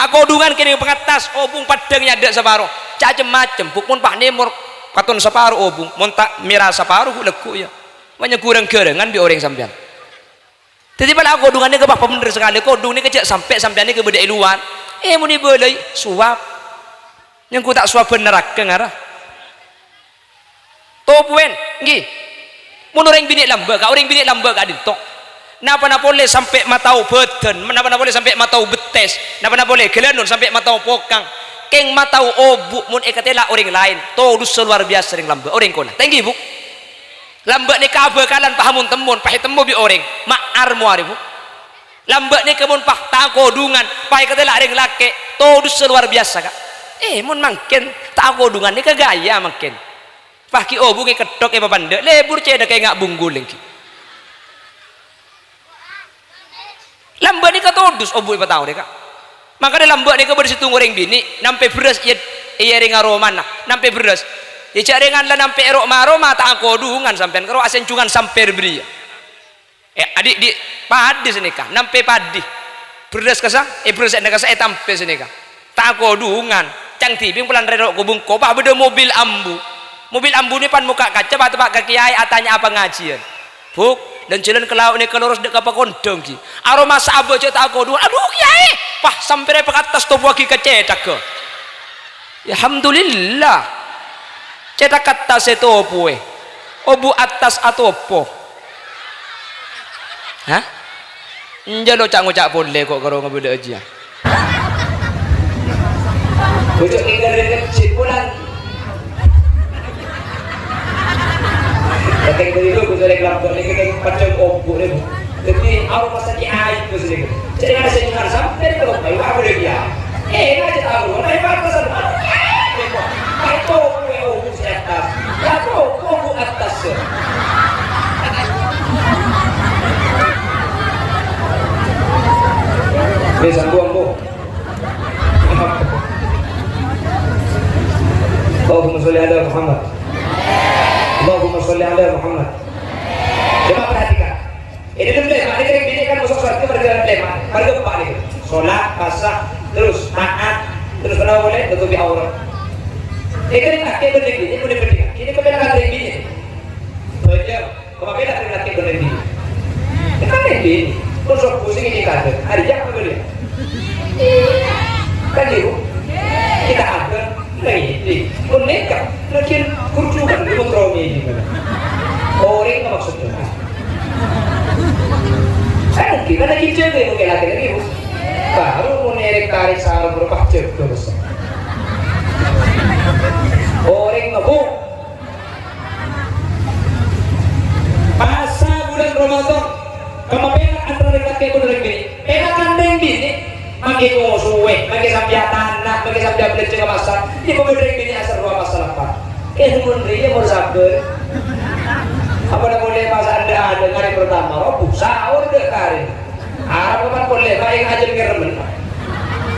Akodhungan kèng pangattas, obung paddhâng nyadâ' saparo. Cacem-macem, Bu, mon pas nèmor katon saparo obung, mon ta' mèra saparo, ghu-, lagghu', iyâ. Bânnya' ghurâng-ghârângan bi' orèng sampèyan. Dhâddhi, pala akodhungan nèka bâ-, bhender sakalè, kodhung nèka jhâ' sampè' sampèyan nèka bâdâ è lowar. Eh, mon èbâlâi, sowab. Nyangghu ta' sowabhân naraka ngara. Topowèn, ènggi. Mon orèng binè' lambâ', Ka', orèng binè' lambâ' ka'dinto. Napana polè sampè' matao bhâdhân, napana polè sampè' matao bettès, napana polè ghâlânon sampè' matao pokang. Kèng matao obu' mon èkatèla' orèng laèn, todussa lowar biyasa rèng lambâ', orèng kola. Ta' ènggi, Bu. Lambâ' nèka abhâkalan pahamon-temmon, paètemmo bi' orèng, ma'ar mowarè, Bu. Lambâ' nèka mon pas ta' akodhungan, pas èkatèla' rèng lakè', todussa lowar biyasa, Ka'. Eh, mon mangkèn ta' akodhungan nèka ghâjâ mangkèn. Pas ghi' obungè ketthok èpapandhâ', lebur cèthagghâ ènga' bungkol ènggi. Lambâ' nèka todus obu' èpatao nèka. Mangkana lambâ' nèka bâdâ sèttong orèng binè', nampè bherrâs iyâ, iyâ rèng aromana, nampè bherrâs. Iyâ jhâ' rèngan la nampè è ro'-maroma ta' akodhungan sampèyan, karo asènjhungan sampèr bâriyâ. Eh, adhi', dhi', padhi sanèka, nampè padhi. Bherrâs kassa', eh, bherrâs ènna kassa', eh, tampè sanèka. Ta' akodhungan, cang dhibi' polana rèro' kobungko, pas bâdâ mobil ambu. Mobil ambu nè pan mokka' kaca, pas teppa' ka kèyaè atanya'a pangajiyân. "Bu, lan-jhâlân ka lao' nèka loros dâ' ka Pakondhâng, ghi. Aromasa abâ' jhâ' ta' akodhungan." "Adhu, kèyaè, pas sampèrè pakattas tobuwaghi ka cèthagghâ." Ya, alhamdulillah. Cèthak attas ètopowè. Obu' attas atopo. Hah? Enjâ' lo ca'-ngoca' polè ko' karo ngabâlâ'â jiyâ. Bocor tinggal dari masjid pulang. Dateng dari lu, gua dari kelapa, ini kita pacang obu', nih. Dhâddhi, aromasa cè' aèng, Gus, nèko. Cè' ngasèngan sampè' kok, ayo, apa dia? Eh, ngajak aku, apa yang pantas? Apa itu? Apa itu? Apa itu? Apa itu? Apa itu? Ini sambung, Bu. Allahumma sholli ala Muhammad. Allahumma sholli ala Muhammad. Coba perhatikan. Ini kan lèma', ini kan binè' kan masuk surga, marga lèma', marga empa' nih. Sholat, puasa, terus taat, terus kenapa boleh? Tutupi aurat. Ini kan kakè bener gini, bener bener. Ini kebenaran dari binè'. Baca. Apa bhidhâ rèng lakè' bân rèng binè'? Kan rèng binè'. Mon sobbhu sè ngèdhing kaadâ', arèya apa bâliyâ? Kan gitu? Kita ada, nah, ini. Mon nèka, lagian kurjukan, lu kontrolnya ini. Orèng maksudnya. Kan mungkin, kan lagi jaga yang mungkin lagi, kan gitu. Baru mau nerek tarik sarung berubah jaga, bos. Orèng ngebuk. Pasa bulân Ramadan, kemma pèra' antara rèng lakè' bân rèng binè'? Pèra' kan rèng binè', makè ngosoè, makè sampèyan tana, makè sampèyan bâlânjhâ ka pasar, iyâ pabâdâ rèng binè' asèr rowa pasar apa? Eh, mon rèya mon sabâr. Apa namanya masa anda ada hari pertama, robu, sahur dek hari. Arapa polè, Pak, yang ajâr ngeremen.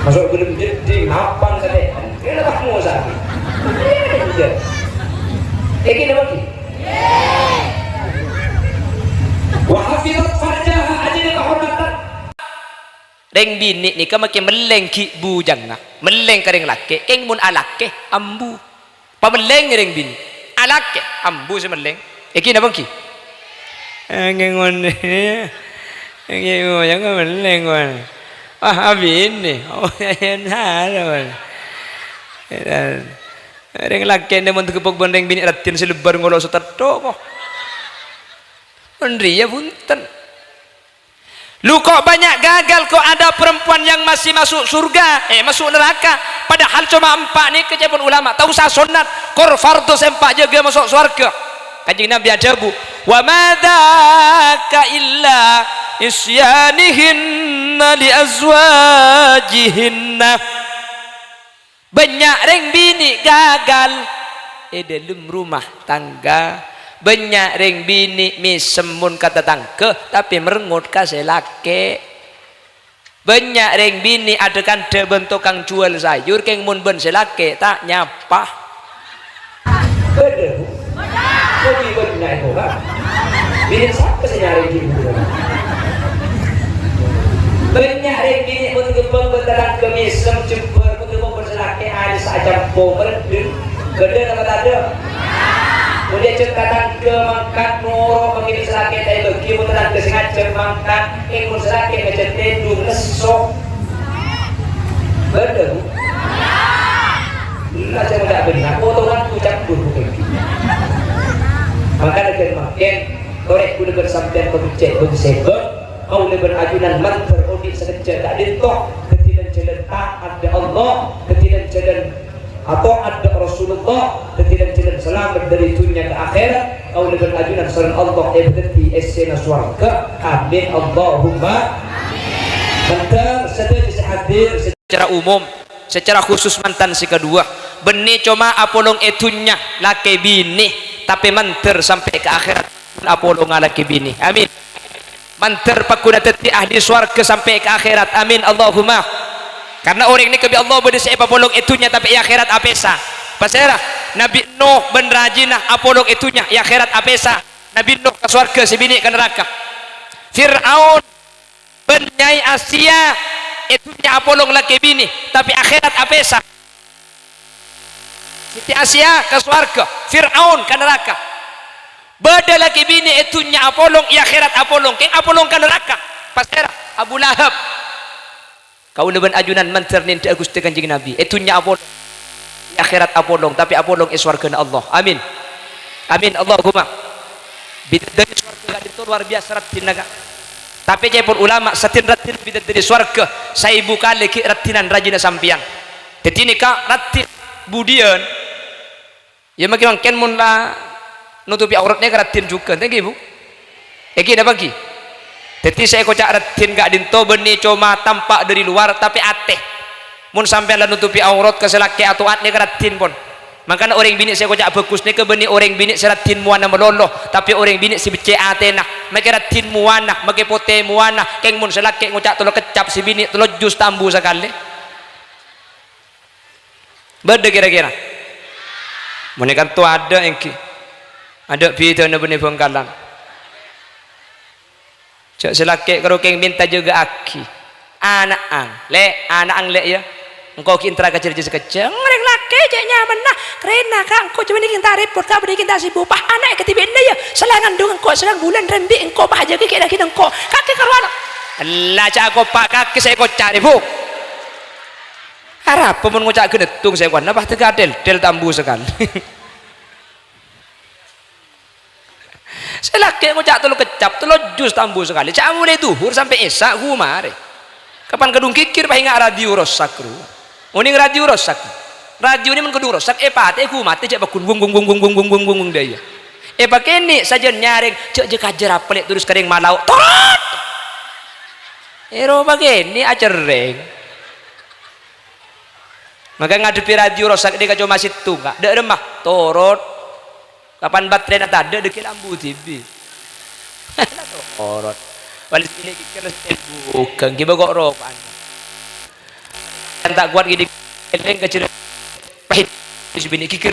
Masuk gelem jeddhing, napang katè. Kena pas Musa. Iya, iya. Iki napa ki? Wa hafizat farjaha, ajâgâ kahormatan. Rèng binè' nèka makè mellèng ghi' bujangnga. Mellèng ka rèng lakè', kèng mon alakè, ambu. Pamellèng rèng binè'. Alakè, ambu sè mellèng. Èghi napa èghi? Èghi ngonè. Èghi ngoyang mellèng, kon. Ah, abinè. Oh, ya, ya, nah, kon. Rèng lakè' nè mon tagepok bân rèng binè' raddhin sè lebbâr ngolo' satettho, kok. Mon rèya bhunten. Lu kok banyak gagal, kok ada perempuan yang masih masuk surga, eh, masuk neraka. Padahal cuma empat nèka, ca'èpon ulama, ta' osa sonnat, kor fardhu sè empa' jâgâ maso' sowarghâ. Kanjeng Nabi adhâbu, "Wa ma dzaka illa isyanihinna li azwajihinna." Bânnya' rèng binè' gagal è dhâlem rumah tangga. Bânnya' rèng binè' mèsem mon ka tatangghâ, tapè merengut ka sè lakè'. Bânnya' rèng binè' adhâ-kandhâ bân tokang juwâl sayur, kèng mon bân sè lakè' ta' nyapa. Bâdâ, Bu? Lebbi bânnya' èkoca'. Binè' sapa sè nyarè ghi' Bu? Bânnya' rèng binè' mon ghâbâng bân tatangghâ mèsem jembhâr, mon ghâbâng bân sè lakè' alè sè acampo, mereddheng. Bâdâ napa tadâ'? Mon èajhâk tatangghâ mangkat noro', mangkèn sè lakè' ta' èbâghi, mon tatangghâ sè ngajhâk mangkat, kèng mon sè lakè' ngajhâk tèdung, nesso. Bâdâ, Bu? Enna' sè ngoca' bânnya', potongan ucap guru kèng. Mangkana ghân mangkèn, torè kaulâ bân sampèyan pabhecce' bân sèbâ, kaulâ bân ajunan mandhâr odi' sakejjhâ' ka'dinto, dhâddhi lan-jhâlân ta'at ka Allah, dhâddhi lan-jhâlân ata'at ka Rasulullah, dhâddhi lan-jhâlân salamet dhâri dhunnya ka akhèrat, kaulâ bân ajunan sareng Allah èpadhâddhi essèna sowarghâ. Amin, Allahumma. Mandhâr sadhâjâ sè hadir, secara umum, secara khusus mantan sè kaduwâ, bânnè coma apolong è dhunnya lakè binè, tapè mandhâr sampè' ka akhèrat apolonga lakè binè. Amin. Mandhâr pagghun dhâddhi ahli sowarghâ sampè' ka akhèrat. Amin, Allahumma. Karna orèng nèka bi' Allah bâdâ sè èpapolong è dhunnya tapè è akhèrat apèsa. Pasèra? Nabbhi Nuh bân rajina apolong è dhunnya, è akhèrat apèsa. Nabbhi Nuh ka sowarghâ, sè binè' ka naraka. Fir'aun bân Nyai Asia è dhunnya apolong lakè binè, tapè akhèrat apèsa. Siti Asia ka sowarghâ, Fir'aun ka naraka. Bâdâ lakè binè è dhunnya apolong, è akhèrat apolong, kèng apolong ka naraka. Pasèra? Abu Lahab. Kaulâ bân ajunan mandhâr nèndhâ'â Ghustè Kanjeng Nabi. È dhunnya apolong, è akhèrat apolong, tapè apolong è sowarghâna Allah. Amin. Amin, Allahumma. Bidadari sowarghâ ka'dinto lowar biyasa raddhinna, Ka'. Tapè ca'èpon ulama, sadhâjâna raddhin bidadari sowarghâ saèbu kalè ghi' raddhinan rajina sampèyan. Dhâddhi nèka raddhin budiyân? Iyâ, mangkèn-mangkèn mon la notobhi aurat nèka raddhin jhughân, ta' ènggi, Bu? Ènggi napa ènggi? Dhâddhi sè èkoca' raddhin ka'dinto bânnè coma tampa' dhâri lowar, tapè atè. Mon sampèyan la notobhi aurat ka sè lakè' ata'at nèka raddhin pon. Mangkana orèng binè' sè èkoca' bhâghus nèka bânnè orèng binè' sè raddhin mowana malolo, tapè orèng binè' sè beccè' atèna, makè raddhin mowana, makè potè mowana, kèng mon sè lakè' ngoca' tello keccap, sè binè' tello jus ta' ambu sakalè. Bâdâ kèra-kèra? Mon è kanto adâ' ènggi. Adâ' bhidhâna bânnè Bhângkalan. Jhâ' sè lakè' karo kèng mènta jâgâ'aghi. Ana'ang, Lè', ana'ang, Lè', yâ. Engko' ghi' entara ka jârèya sakejjhâ'. Rèng lakè' cè' nyamana. Karèna, Ka', engko' jhâ' bânnè ghi' ta' rèpot, Ka', bânnè ghi' ta' sibuk. Pas ana' èkadhibi'na, yâ. Salangandung engko', salang bulân, rembi' engko', pas jâgâ ghi' laghi engko'. Kakè karowan. Ella, ca' kopa' kakè sè èkoca' rè, Bu. Arapa mon ngoca' ghâneddhung sè kowana, pas tèga dhel-dhel tambu sakalè. Sè lakè' ngoca' tello keccap, tello juz tambu sakalè. Ca' molaè dhuhur sampè' isya' ghu marè. Kapan kadhung ghighir pas enga' radio rosak rowa. Onèng radio rosak. Radio nè mon kadhung rosak, èpatè'è ghu matè jhâ' pagghun wong, wong, wong, wong, dâ' iyâ. Èpakènè' sajân nyarèng, jhâ', jhâ' kajâr apa lè' terros ka rèng malao. Torot! Èro pakènè' acerrèng. Maka ngadhebbhi radio rosak nèka coma sèttong, Ka'. Dâ' remma, torot. Kapan baterèna tadâ', dâgghi' lambu dhibi'. Torot. Wali sini kikir sèbu, ghi' bâ' ko' roko'an. Yang ta' kowat gini, eleng ka jero. Pahit. Sè binè' kikir.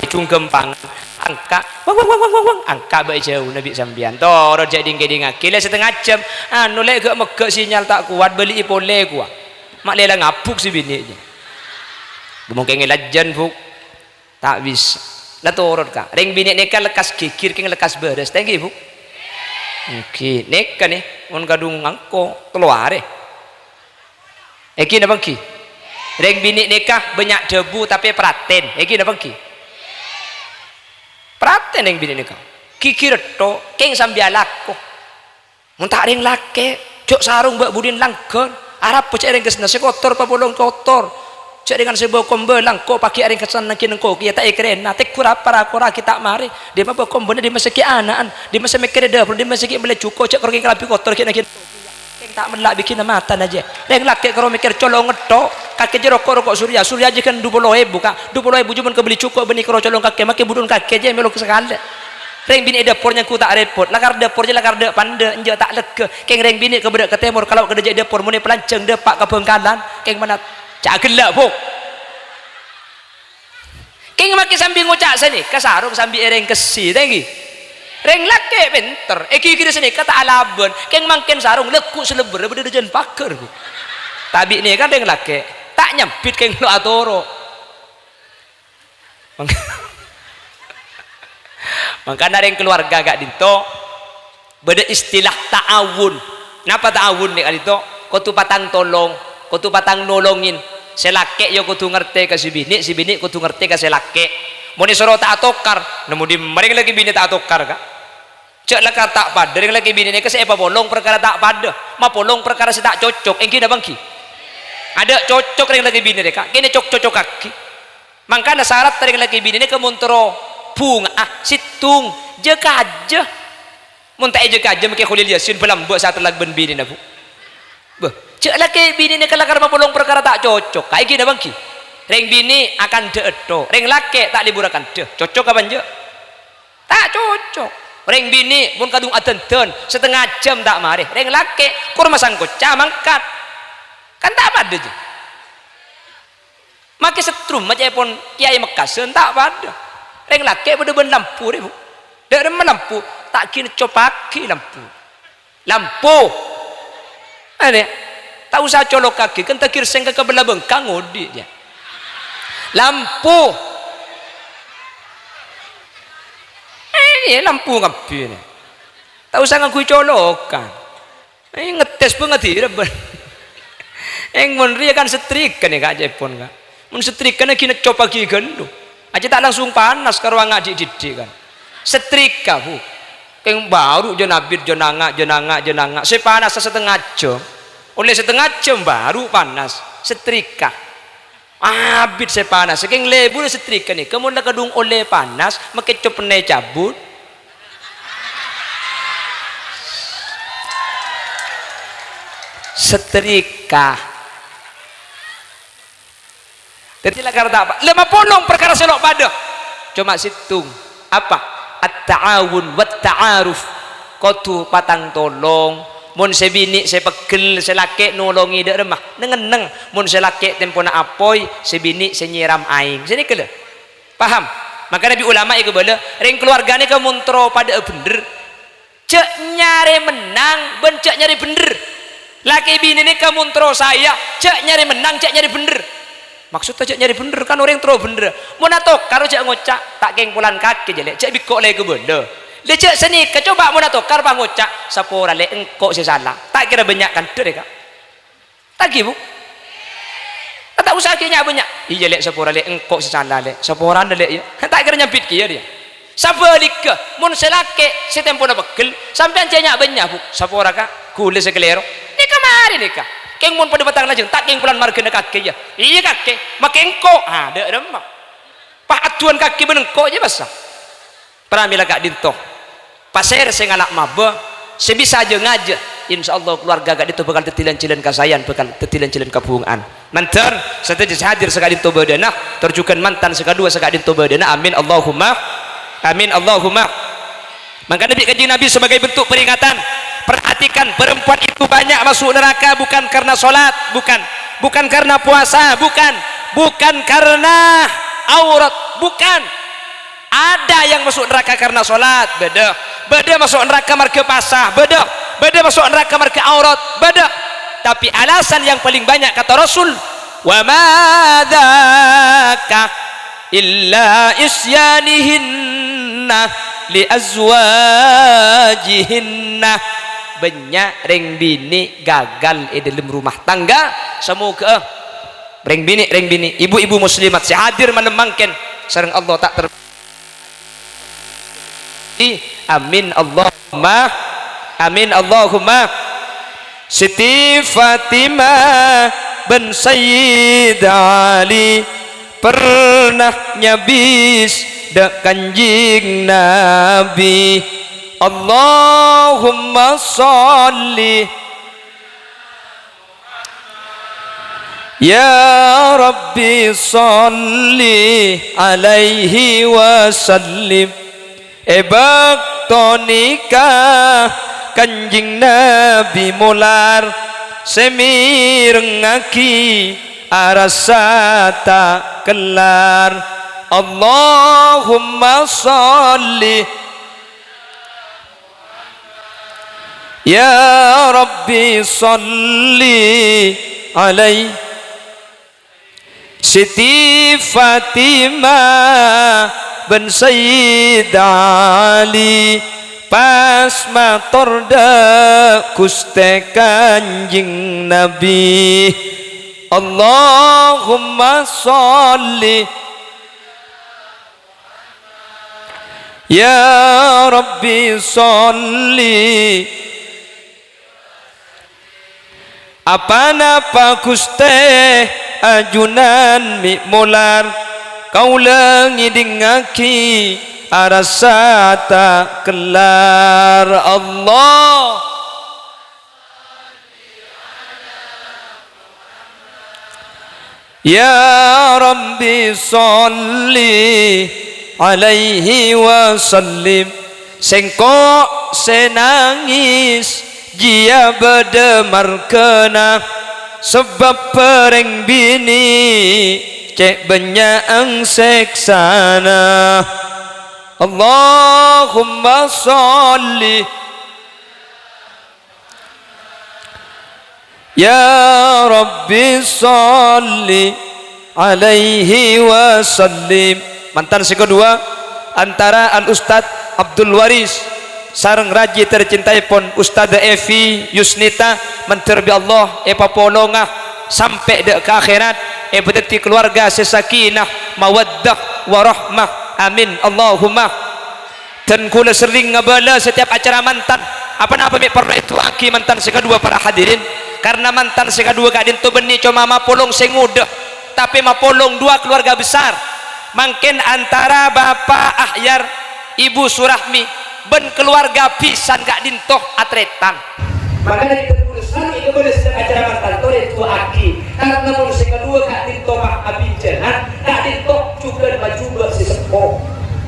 Jungkem pangan. Angka'. Wang, wang, wang, wang, wang, wang. Angka' bâ' è jhâuna bi' sampèyan. Torot jhâ' ding-kèdingngaghi. Lè satengnga jhâm. Anu, lè' ghâ'-megghâ' sinyal ta' kowat, bâli'i polè, kowa. Ma' lèlang abuk sè binè', jâ. Mungkin ngèlajân, Bu. Ta' bisa. La torot, Ka'. Rèng binè' nèka lekkas ghighir, kèng lekkas bârâs. Ta' ènggi, Bu? Ènggi. Nèka, nè, mon kadhung engko', tello arè. Ènggi napa ènggi? Rèng binè' nèka bânnya' dhâbu, tapè pratèn. Ènggi napa ènggi? Pratèn rèng binè' nèka. Ghighir ètto, kèng sambi alako. Mon ta' rèng lakè', jhâ' sarong bâ' budin langghân, arapa jhâ' rèng kèsna sè kotor papolong kotor. Jhâ' rèngan sè bâ' kombâ langko paghi' arèng kèsna nangkèn engko' kèya ta' èkarèna, tegghur apa ra-kora ghi' ta' marè. Dimma bâ' kombâna, dimma sè ghi' ana'an, dimma sè mèkkèrè dhâpor, dimma sè ghi' mellè jhuko', jhâ' karo kèng kalabhi kotor ghi' nangkèn engko' kèya. Kèng ta' mella' bi' ghinna matana jâ. Rèng lakè' karo mèkkèr colong ètto, kakè jâ roko'-roko' Surya, Surya jâ kan dupolo èbu, Ka'. Dupolo èbu jhâman kabelli jhuko' bânnè karo colong kakè, makè budun kakè jâ mèlo sakalè. Rèng binè' è dhâpor nyangghu ta' rèpot, lakar dhâpor jâ lakar dâ'-pandâ', enjâ' ta' lèghâ. Kèng rèng binè' ka bârâ' ka tèmor, kalo' ka dâjâ è dhâpor, monè palancèng dâpa' ka Bhângkalan. Kèng manabi, ca' ghellâ', Bu. Kèng makè sambi ngoca' sanèka, sarong sambi èrèng kèssè, ta' ènggi? Rèng lakè' pènter, èghighir sanèka ta' alabân, kèng mangkèn sarong lagghu' sè lebbhâr bâdâ è dâjâna paghâr, Bu. Tabi' nèka rèng lakè', ta' nyambit kèng lo' atoro'. Mangka-, mangkana rèng kalowarga ka'dinto bâdâ istilah ta'awun. Napa ta'awun nè' ka'dinto? Kodhu patang tolong, kodhu patang nolongin. Sè lakè' ya kodhu ngartè ka sè binè', sè binè' kodhu ngartè ka sè lakè'. Mon èsoro ta' atokar, nemmo dimma rèng lakè' binè' ta' atokar, Ka'? Jhâ' lakar ta' padâ, rèng lakè' binè' nèka sè èpapolong parkara ta' padâ, mapolong parkara sè ta' cocok, ènggi napa ènggi? Adâ' cocok rèng lakè' binè' nèka, kènè cok-cocokaghi. Mangkana sarat rèng lakè' binè' nèka mon terro bhunga'a, sèttong, jâ-kajâ. Mon ta' èjâ-kajâ makè Kholil Yasin, bâlambâ' sè atellak bân binèna, Bu. Bâh, jhâ' lakè' binè' nèka lakar mapolong parkara ta' cocok, ka ènggi napa ènggi? Rèng binè' akandhâ ètto, rèng lakè' ta' lebur akandhâ. Cocok apa enjâ'? Ta' cocok. Rèng binè' mon kadhung adhândhân, satengnga jhâm ta' marè. Rèng lakè' korma sangkoca mangkat. Kan ta' padâ, jâ. Makè setrum ma ca'èpon kèyaè Mekkasân ta' padâ. Rèng lakè' padâ bân lampu rè, Bu. Dâ' remma lampu, ta' ghi' neccopaghi lampu. Lampu. Anè, ta' osa colokaghi, kan ta' ghirsèng ka kabellâ bengkang odi', jâ. Lampu. Eh, iyâ, lampu kabbhi, nè. Ta' osa ngangghuy colokan. Eh, ngetes bâ' ngadira, bân. Eh, mon rèya kan setrika nè, Ka', ca'èpon, Ka'. Mon setrika nè ghi' neccopaghi ghâllu. Ajâ ta' langsung panas ka rowangnga dhi'-dhiddhi', kan. Setrika, Bu. Kèng bhuru jâ nabit, jâ nanga', jâ nanga', jâ nanga'. Sè panassa satengnga jhâm. Ollè satengnga jhâm bhuru panas. Setrika. Abit sè panas, sakèng lebur setrika nèka mon la kadhung ollè panas, makè copènna ècabut. Setrika. Dhâddhi lakar ta' apa? Lè mapolong parkara sè lo' padâ. Coma sèttong. Apa? At-ta'awun wat-ta'aruf. Kodhu patang tolong. Mon sè binè' sè pegghel, sè lakè' nolongè dâ' remma, neng-enneng. Mon sè lakè' tempona apoy, sè binè' sè nyèram aèng. Sè nèka lho. Paham? Maka bi' ulama èkabâlâ, rèng kalowarga nèka mon terro padâ'â bhendher. Jhâ' nyarè mennang bân jhâ' nyarè bhendher. Lakè binè nèka mon terro saèya, jhâ' nyarè mennang, jhâ' nyarè bhendher. Maksudda jhâ' nyarè bhendher, kan orèng terro bhendher. Mon atokar jhâ' ngoca', "Ta' kèng polana kakè, jhâ' Lè', jhâ' bi' engko' lè kobâlâ." Lè jhâ' sanèka, coba mon atokar pas ngoca', "Saporana Lè', engko' sè sala." Ta' kèra bânnya' kandhâ rèya, Ka'? Ta' ghi, Bu? Ta' osa ghi nya-bânnya'. "Iyâ, Lè', saporana Lè', engko' sè sala, Lè'. Saporana, Lè', yâ." Ta' kèra nyambit kèya rèya. Sabhâligghâ, mon sè lakè' sè tempona pegghel, sampèyan jhâ' nya-bânnya', Bu. "Sapora, Ka', ghulâ sè kalèro." Nèka marè nèka. Kèng mon padâ matang lajâng, "Ta' kèng polana marghâna kakè, yâ." "Iyâ, kakè, makè engko'." Ah, dâ' remma. Pas addu'ân kakè bân engko' jiyâ bâsa. Pramèla ka'dinto. Pasèra sè ngala' mabâ, sè bisa jâ-ngajâ, insyaallah kalowarga ka'dinto bhâkal dhâddhi lan-jhâlân kasaèan, bhâkal dhâddhi lan-jhâlân kabhungaan. Mandhâr sadhâjâ sè hadir saka'dinto bâdâna, tor jhughân mantan sè kaduwâ saka'dinto bâdâna. Amin, Allahumma amin, Allahumma. Mangkana bi' Kanjeng Nabi sebagai bentuk peringatan, perhatikan, perempuan itu banyak masuk neraka bukan karena sholat, bukan, bukan karena puasa, bukan, bukan karena aurat, bukan. Ada yang masuk neraka karena sholat, bâdâ. Bâdâ masuk neraka marghâ pasa, bâdâ. Bâdâ masuk neraka marghâ aurat, bâdâ. Tapi alasan yang paling banyak, kata Rasul, "Wa ma dzaka illa isyanihinna li azwajihinna." Bânnya' rèng binè' gagal è dâlem rumah tangga. Samoghâ, rèng binè', rèng binè', ibu-ibu muslimat sè hadir malem mangkèn, sareng Allah ta' ter- Amin, Allahumma amin, Allahumma. Siti Fatimah bân Sayyid Ali pernah nyabis dâ' Kanjeng Nabi. Allahumma shalli Ya Rabbi shalli alaihi wa sallim. È bâkto nèka Kanjeng Nabi molar sè mèrengngaghi arassa ta' kellar. Allahumma shalli Ya Rabbi shalli alaihi. Siti Fatimah bân Sayyid Ali pas mator dâ' Ghustè Kanjeng Nabi. Allahumma shalli Ya Rabbi shalli. Apa-napa Ghustè ajunan mè' molar, kaulâ ngèdingngaghi arassa ta' kellar. Allah. Ya Rabbi shalli alaihi wa sallim. Sèngko' sè nangès jiyâ bâdâ marghâna, sabâb rèng binè' cè' bânnya'an sèksana. Allahumma shalli Ya Rabbi shalli alaihi wa sallim. Mantan sè kaduwâ, antara Al Ustadz Abdul Waris sareng raji tercintaèpon Ustadzah Evi Yusnita, mandhâr bi' Allah èpapolonga sampè' dâ' ka akhèrat, èpadhâddhi kalowarga sè sakinah, mawaddah, warahmah. Amin. Allahumma. Dan kaulâ serrèng ngabâlâ setiap acara mantan. Apa-napa mè' parlo èdu'aaghi mantan sè kaduwâ, para hadirin? Karena mantan sè kaduwâ ka'dinto bânnè coma mapolong sè ngodâ, tapè mapolong duwâ kalowarga besar. Mangkèn antara Bapa' Ahyar, Ibu Surahmi, bân kalowarga bhisan ka'dinto atrètan. Maka dâri kaduwâ sè èkabâlâ setiap acara mantan torè du'aaghi. Karena mon sè kaduwâ ka'dinto pas abhijâna, ka'dinto jhughân majubâ' sè seppo.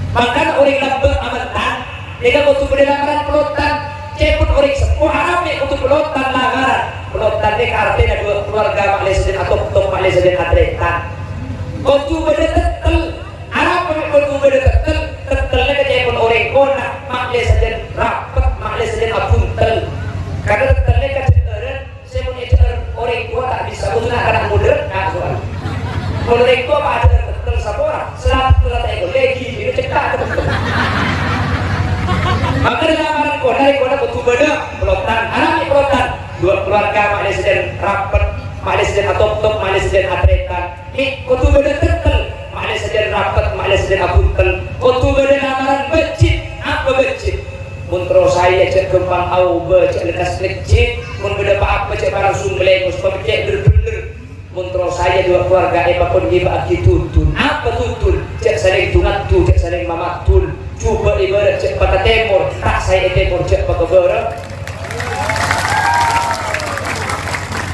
Mangkana orèng lambâ' amantan, nèka kodhu bâdâ lamaran pelotan. Ca'èpon orèng seppo, arapa mè' kodhu pelotan lamaran? Pelotan nèka artèna duwâ kalowarga ma'lè sajân atoktok, ma'lè sajân atrètan. Kodhu bâdâ tettel. Arapa mè' kodhu bâdâ tettel? Tettel nèka ca'èpon orèng kona, ma'lè sajân rapet, ma'lè sajân abhuntel. Karna tettel nèka jhâ'ârân. Sè mon èjhâ'âr orèng towa ta' bisa, kodhu na'-kana' modâ, Ka', soal. Mon rèng towa padâ tettel sapora, sè la tettel ta' èkollè, ghighina cekka' tettel. Maka dâ' lamaran kola, rèng kola kodhu bâdâ pelotan, arapa pelotan? Dua keluarga ma'lè sajân rapet, ma'lè sajân atoptop, ma'lè sajân atrètan. Mè' kodhu bâdâ tettel, ma'lè sajân rapet, ma'lè sajân abhunten. Kodhu bâdâ lamaran bâjjit, apa bâjjit? Mon terro saè jhâ' ghâmpang aobâ, jhâ' lekkas lejjit. Mon bâdâ pa-apa jhâ' parasong malèngos, pabecce' bhender-bhender. Mon terro saè dua keluarga èpakon ngibâ'aghi dudun. Apa dudun? Jhâ' salèng du-ngaddu, jhâ' salèng mamaddul. Jhubâ' ibarat jhâ' paka tèmor, ta' saè è tèmor jhâ' paka bârâ'.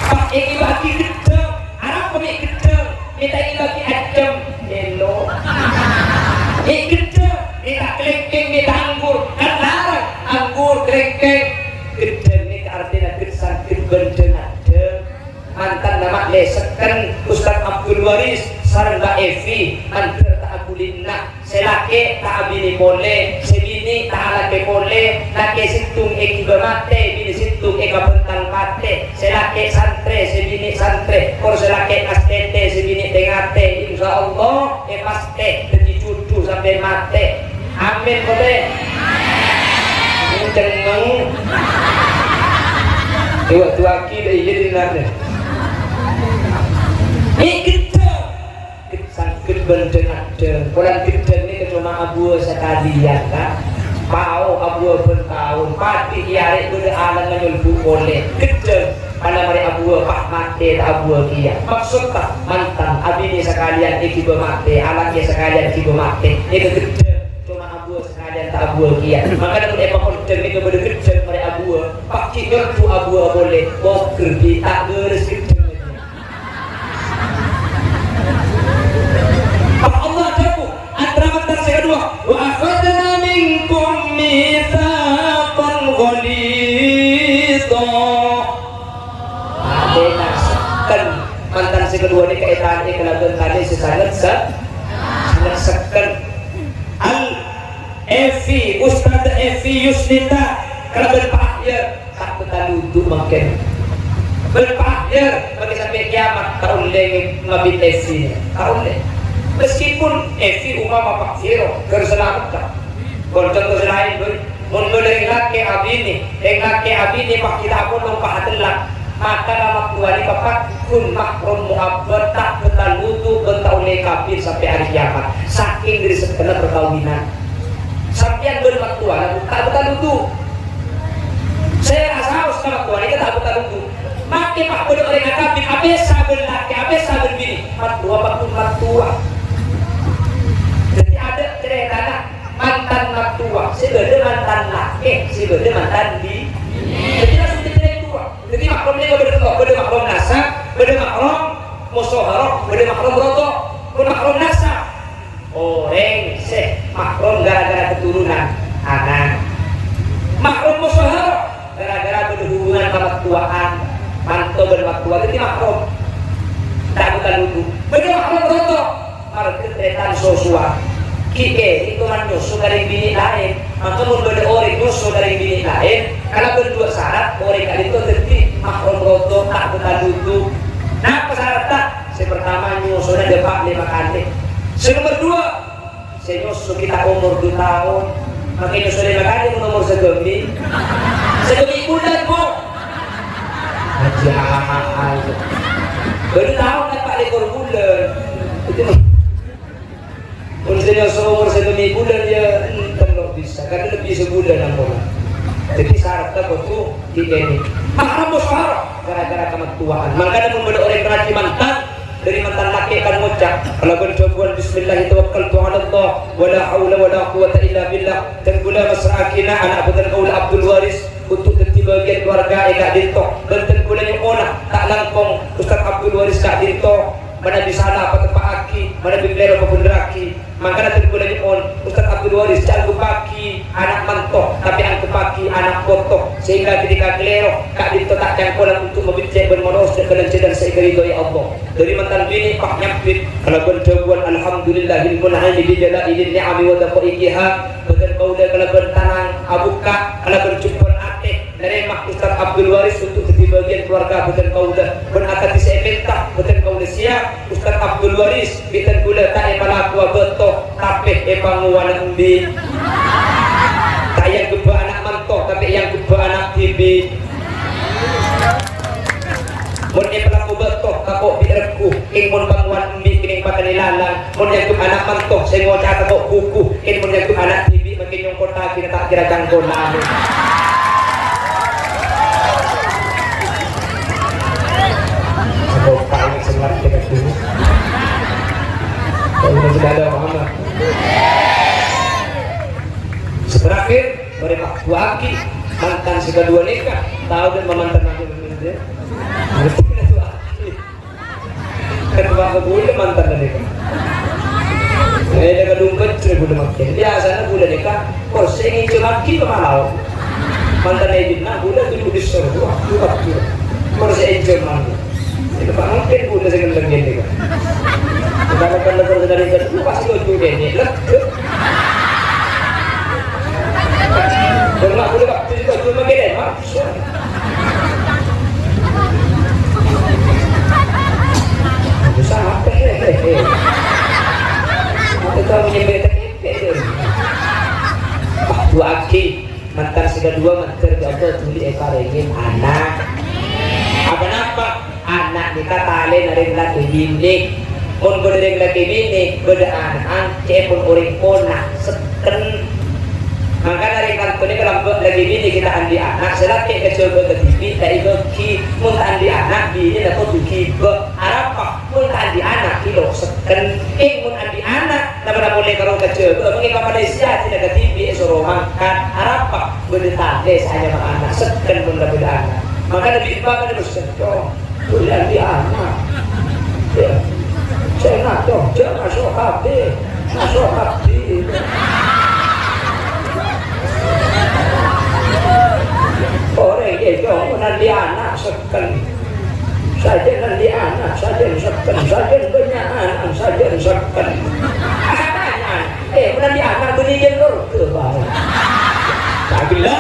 Pas èngibâ'aghi ghedhâng, arapa mè' ghedhâng? Mè' ta' èngibâ'aghi accem, èlo. Mè' ghedhâng, mè' ta' kalèngkèng, mè' ta' anggur, kan larang anggur, kalèngkèng. Ghedhâng nèka artèna ghât-sangghât bân dhâng-addhâng. Mantanna ma'lè sekken Ustaz Abdul Waris sareng Mbak Evi, mandhâr ta' aghuli enna'. Sè lakè' ta' abinè polè, sè binè' ta' alakè polè, lakè' sèttong èghibâ matè, binè' sèttong èkabhântal patè, sè lakè' santrè, sè binè' santrè, por sè lakè' ngastètè, sè binè' tè-ngatè, insyaallah èpastè dhâddhi jhudhu sampè' matè. Amin, potè. Amin, cengeng. Èwaktuwaghi dâ' iyâ dinarè. Mè' ghedhâng. Ghât-sangghât bân dhâng-addhâng. Polana ghedhâng nèka coma abuwâ sakalèyan, kan? Pao abuwâ bân taon. Padhi èarè' bâdâ alang nyolbu' polè. Ghedhâng, polana marè abuwâ, pas matè ta' abuwâ kèya. Maksodda, mantan abinè sakalèyan èghibâ matè, alakè sakalèyan èghibâ matè. Nèka ghedhâng, coma abuwâ sakalèyan ta' abuwâ kèya. Mangkana mon èpakon dhâng nèka bâdâ ghedhâng marè abuwâ, pas ghi' nyolbu' abuwâ polè, pogher bi' ta' bârâs ghedhâng. Pas Allah adhâbu, antara mantan sè kaduwâ, "Wa akhadna minkum mitsaqan ghalidha." Atèna sekken, mantan sè kaduwâ nèka ètanè'è kalabân tanè sè sanget se-, sanget sekken. Al Evi, Ustaz Evi Yusnita, kalabân Pa' Ahyar, ta' bhâkal wudu mangkèn. Bân Pa' Ahyar, mangkèn sampè' kèyamat, ta' ollè ngabit Evi, ta' ollè. Meskipun Evi umama Pa' Vero, ghâr salamet, ta'. Kon conto sè laèn, bân. Mon bâdâ rèng lakè' abinè, rèng lakè' abinè pas ghi' ta' apolong pas atellak. Maka ka mattowa nèka pagghun mahram mu'abbad, ta' bhâkal wudu bân ta' ollè kabin sampè' arè kèyamat. Sakèng ghâr-sèkkenna parkabinan. Sampèyan bân mattowana ta' bhâkal wudu. Sè asaos ka mattowa nèka ta' bhâkal wudu. Makè pas bâdâ orèng akabin, apèsa bân lakè', apèsa bân binè'. Mattowa pagghun mattowa. Dhâddhi adâ' carètana mantan mattowa, sè bâdâ mantan lakè', sè bâdâ mantan bi-, dhâddhi langsung dhâddhi rèng towa. Dhâddhi mahram nèka bâdâ tello', bâdâ mahram nasab, bâdâ mahram musaharah, bâdâ mahram radha. Mon mahram nasab, orèng sè mahram ghârâ-ghârâ katoronan, ana'. Mahram musaharah ghârâ-ghârâ bâdâ hubungan kamattowan, manto bân mattowa dhâddhi mahram. Ta' bhâkal wudu. Bâdâ mahram radha. Marghâ tarètan sosowan. Ghi' kèng sèttongan nyoso ka rèng binè' laèn. Maka mon bâdâ orèng nyoso ka rèng binè' laèn, kalabân duwâ' sarat, orèng ka'dinto dhâddhi mahram radha, ta' bhâkal wudu. Napa saratta? Sè partama, nyosona dâpa' lèma kalè. Sè nomer duwâ', sè nyoso ghi' ta' omor du taon. Mangkèn nyoso lèma kalè mon omor sagâmè'. Sagâmè' bulân, Bu. Haji, ha, ha, ha, ha. Bâdâ taon empa' lèkor bulân. Itu. Mon sè nyoso omor sagâmè' bulân, ya, enten lo' bisa. Karena lebbi sabulân ampon. Dhâddhi saratta kodhu dikènè. Mahram musaharah ghârâ-ghârâ kamattowan. Mangkana mon bâdâ orèng ngajhi mantan, dhâri mantan lakè' kan ngoca', kalabân dhâbuwân, "Bismillah tawakkaltu 'alallah, wa la haula wa la quwwata illa billah." Dân kaulâ massra'aghina ana' bhâdhân kaulâ Abdul Waris untuk dhâddhi bâgiyân keluarga è ka'dinto. Bân dân kaulâ nyo'ona ta' langkong Ustaz Abdul Waris ka'dinto. Manabi sala, pateppa'aghi, manabi kalèro, pabhenderraghi. Mangkana dân kaulâ nyo'on, Ustaz Abdul Waris, jhâ' angghuppaghi ana' manto, tapè angghuppaghi ana' poto, sehingga ketika kalèro, ka'dinto ta' cangkolan untuk mabeccè' bân molos jhâ' kalajhânan sè èkaridhoi Allah. Dhâri mantan binè' pas nyambit, kalabân dhâbuwân, "Alhamdulillahil mun'imi bi dalailin ni'ami wa daqaiqiha." Bhâdhân kaulâ kalabân tanang, abukka', kalabân jubbhân atè, narèma Ustaz Abdul Waris untuk dhâddhi Bâgiyân kalowarga bhâdhân kaulâ, bân akadhi sè èpènta bhâdhân kaulâ sèyap. Ustadz Abdul Waris, bhâdhân kaulâ ta' èpalakowa bâto, tapè èpangowana embi'. Ta' èyangghep ana' manto, tapè èyangghep ana' dhibi'. Mon èpalako bâto, tako' bi' règgu, kèng mon pangowan embi' kènèng pakanè lalang. Mon èyangghep ana' manto, sè ngoca' tako' buku, kèng mon èyangghep ana' dhibi', makè nyongkottaghi ta' kèra cangkolan. Semoga ini sengaja dekat dulu. Kalau sudah ada, paham lah. Sè terakhir, mari, Pak, du'aaghi mantan sè kaduwâ nèka. Tao kan mantan aku ini? Ngerti kan du'aaghi? Kan du'aaghi kaulâ mantan nèka. Eh, nèka dumpet, kaulâ makin. Biyasana kaulâ nèka, kor sè ngènjhâmaghi ka malao. Mantan è dinna', kaulâ tuju' dissa', wah, du'aaghi. Kor sè ènjhâmaghi. Itu Pak, mungkin kaulâ sè ngendheng kènè, Pak. Kita makan lebar dari kedua, pasti lucu kènè. Lep. Kalau nggak boleh, Pak, itu cuma kènè, Pak. Susah apa? Apa tahu nyampe tekepek, tuh. Pak, du'aaghi. Mantan sè kaduwâ mandhâr bi' Allah dhuli èparèngè ana'. Apa-napa? Ana' nèka talèna rèng lakè binè. Mon bâdâ rèng lakè binè, bâdâ ana'na, ca'èpon orèng pona, sekken. Mangkana rèng kanto nèka lambâ' lakè binè ghi' ta' andi' ana', sè lakè kajhâbhâ kadhibi' ta' èbâghi. Mon ta' andi' ana', binèna kodhu ghibâ. Arapa? Mon ta' andi' ana', ghilo' sekken. Kèng mon andi' ana', Napa polè karo kajhâbhâ, mangkè ka Malaysia, dinna' kadhibi' èsoro mangkat. Arapa? Bâdâ talè sè anyama ana', sekken mon la bâdâ ana'. Mangkana bi' empa' kan terros, "Cong, bâdâ andi' ana'." Ya. Sè ngaco, jhâ' ngaso' kabhi. Ngaso' kabhi. Orèng è, Cong, mon andi' ana', sekken. Sajân andi' ana', sajân sekken, sajân bânnya' ana', sajân sekken. Eh, mon andi' ana', bânnè jân lorga, Pak. Gila.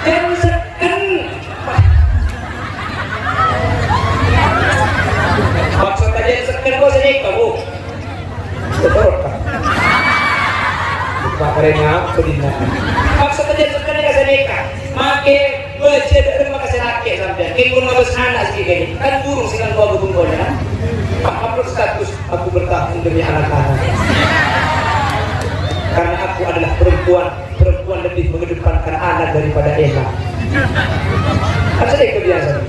Jân sekken. Maksud jân sekken kok sè nèka, Bu? Betul, Pak. Pak, keren apa, Dina? Maksud jân sekken nèka sè nèka. Makè bâjâ dâ' remma ka sè lakè sampèyan. Kèng mon ngabâs ana' sè ghâpanèka. Kan burung sè ngangkowa bungkona, kan? Pak, upload status, "Aku bertahan demi anak-anak." Karena aku adalah perempuan, perempuan lebih mengedepankan anak daripada enak. Kan sering kebiasaan.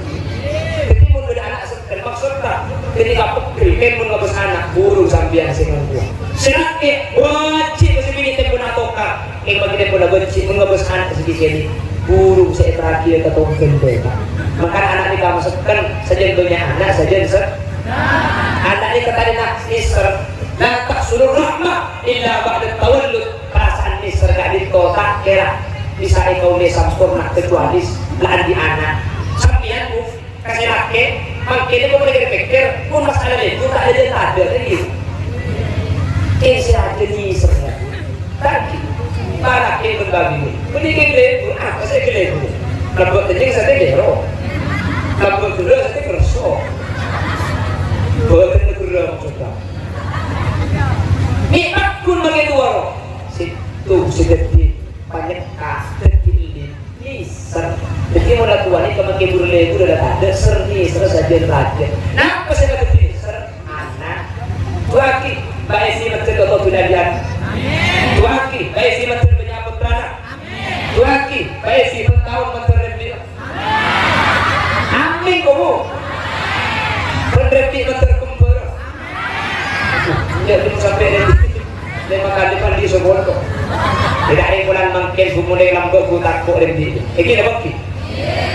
Jadi, mon bâdâ ana' Kan maksodda, ketika pegghel, kèng mon ngabâs ana', burung sampèyan sè ngangkowa. Sè lakè, wajib sè binè' tempona atokar. Kèng bâgi tempona wajib, mon ngabâs ana' sè ghâpanèka, burung sè ètagiyâ ka tongghâl bhâi. Mangkana ana' nèka masekken, sajân bânnya' ana', sajân sè-, ana' nèka tadâna nèser. La tahsulur rahmah illa ba'da tawallud. Perasaan nèser ka'dinto ta' kèra bisa èkaollè samporna kecuali la andi' ana'. Sampèyan, Bu, Ka sè lakè, mangkèn kok pèkkèr-pèkkèr, mon masalah lèbur ta' dâdâ tadâ, kan gitu. Kèng sè rajâ nèser, kan gitu. Para lakè bân bâbinè. Bânnè kèng lèbur, apa sè èkalèbur? Lambâ' kènjeng satè ghâro. Lambâ' ghellâ' satè kerso. Bhâdhân ghellâ' maksodda. Mè' pagghun makè towa, ro. Sèttong sè dhâddhi panyekka, dhâddhi elli. Nèser. Dhâddhi, mon la towa nèka makè bur-lèbur la tadâ', ser nèser sajân rajâ. Napa sè la dhâddhi nèser? Ana'. Du'aaghi, bâ'na sè mandhâr ka Tobi Radian. Du'aaghi, bâ'na sè mandhâr bânnya' pottrana. Du'aaghi, bâ'na sè bân taon mandhâr rembi'. Amin, komo. Bân rembi' mandhâr kembhâr. Aduh, ya, belum sampai rembi'. Lèma kalè pandi' sopon to. Dhâddhi, polana mangkèn ghu molè lambâ' ghu tako' rembi'. Èngghi napa èngghi?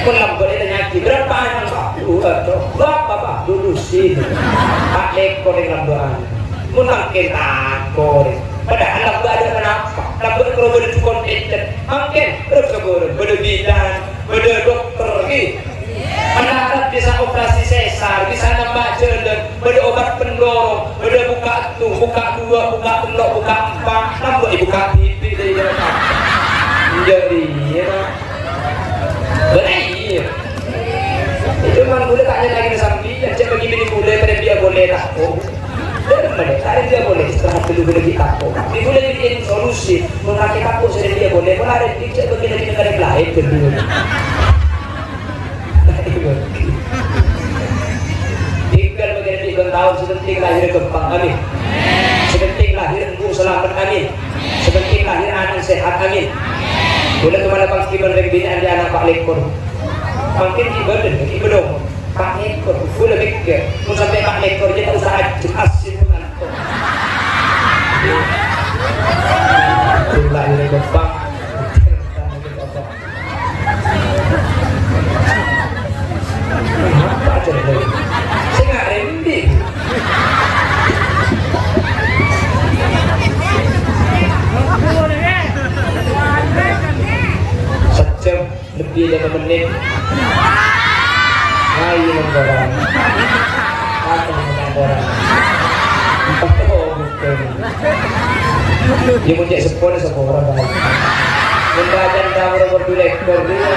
Mon lambâ' ètanya'aghi, "Berapa emang, Pak?" "Dua, Cok." "Berapa, Pak?" "Dua lusin." Empa' lèkor rèng lambâ'ân. Mon mangkèn tako' rèng. Padahal lambâ' adâ' kenapa? Lambâ' karo bâdâ dukon ècèt. Mangkèn, rep sabârâng. Bâdâ bidan, bâdâ dokter, ghi. Melarat bisa operasi sesar, bisa nambâ jhâlân, bâdâ obat pendorong, bâdâ bukka' ètto, bukka' duwâ', bukka' tello', bukka' empa', nambâ bukka' dhibi' dâri jhâlân. Enjâ' rèya, Pak. Bâdâ iyâ. Daripada dia boleh tako'. Daripada dia boleh istirahat dulu, boleh tako'. Dia boleh bikin solusi. Memakai tako' saya dia boleh. Malah ada tidak bagi lagi negara lain dulu. Tinggal bagi Nabi pun tahu sepenting lahir gampang. Amin. Sepenting lahir embu selamat. Amin. Sepenting lahir anak sehat. Amin. Boleh kemana pangkiban rembina di anak pak lekor. Mungkin di badan, di bedong. Pak Eko, gue lebih ke, mau sampai Pak Eko aja tak usah aja, asin ngantuk. Itulah ini gampang. Apa aja deh. Saya nggak rendi. Sejam. Lebbi lèma mennit. Ayo, nang korang. Apa nang korang? Empat kok bukan. Ya, mon cè' seppo, seppo orang baik. Mon bâjâng tahu nomor dua lekor dia.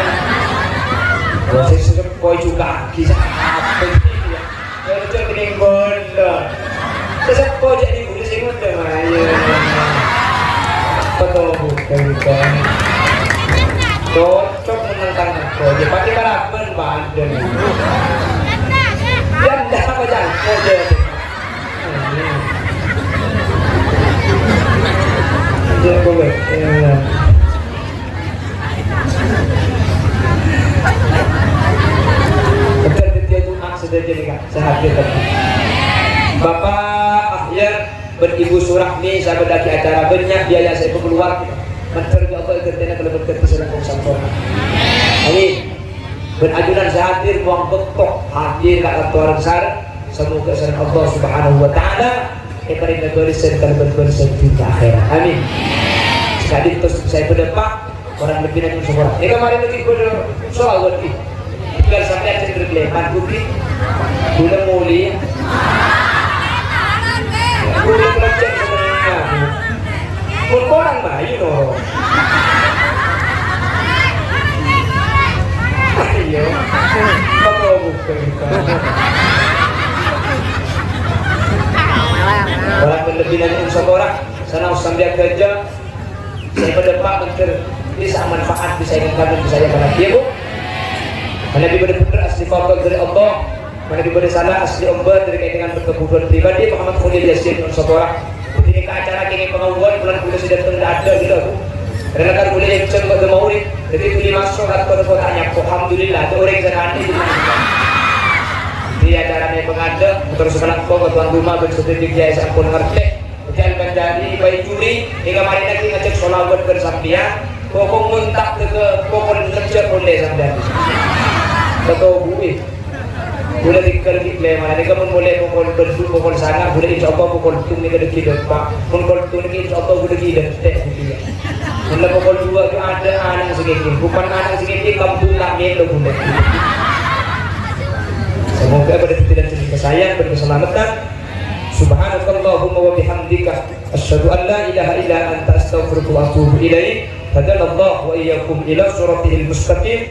Wah, saya seppo juga. Kisah apa sih dia? Cocok ning kono. Seseppo jadi guru sing ngundang ayo. Apa tuh, bukan, bukan. Cocok menentang aku. Ya, pasti balaban, Pak. Ya, ndak apa, Cang? Oh, iya. Ya, boleh. Ya. Betul, betul, Pak. Sadhâjâ nèka, sè hadir tadi. Bapak Ahyar bân Ibu Surahmi sabâdhâghi acara bânnya' biaya sè èpakaluar, mandhâr bi' Allah èghântèna kalabân ghântè sè langkong sampurna. Amin. Bân ajunan sè hadir, buang bâkto hadir ka kantor sareng, semoga sareng Allah Subhanahu wa Ta'ala èparèngana bâlessan kalabân bâlessan dhunnya akhèrat. Amin. Sakadinto sè bâdâ, Pak. Korang lebbina nyuksoma. È kamma lagi bâdâ sholawat, ghi. Tinggal sampèyan sè nderek lèman, Budi. Bulâ molè. Bulâ belajar sebenarnya. Pun korang bayu, no. Ayo. Apa bukan kita? Korang lebbina nyuksoma. Sana sambil kerja. Sè padâ, Pak, mandhâr bisa manfaat, bisa èngaddhâ, bisa èpangabdi, ya, Bu. Manabi bâdâ bhendher asli fadl dâri Allah, manabi bâdâ sala asli omba dâri kaèngan bân kabudhuwân pribadi Muhammad Kholil Yasin nyo'on sapora. Dâddhi nèka acara kèngèng pangabhuwân, bulân kaulâ sè dâteng dâ'-adâ' ghellâ', Bu. Rèng lakar kaulâ èjhâng bâdâ maulid, dâddhi dhuli maso' kantor kota nyapa. Alhamdulillah, dâ' orèng sè kani. Dâddhi acarana èpangadâ', terros kalangkong ka tuan rumah bân sadhâjâ kèyaè sè ampon ngartè. Jal Banjari, Baituri, nèka marèna ghi ngajhâk sholawat bân sampèyan, pokok montak tèka pokok lejjâ polè sampèyan. Katobu'i. Bulâ tinggal ghi' lèma, nèka mon molè pokol bâllu', pokol sanga', bulâ insyaallah pokol pitu nèka dâggi' dâpa'. Mon pokol pitu nèka insyaallah bulâ ghi' dântè' gitu ya. Mon la pokol dua itu ada anak sè ngèdhing, bukan anak sè ngèdhing, kampung tak melo bulâ. Semoga pada pikiran sini kesayang dan keselamatan. Subhanakallahumma wa bihamdika, asyhadu an la ilaha illa anta, astaghfiruka wa atubu ilaik. Hadanallahu wa iyyakum ila siratil mustaqim.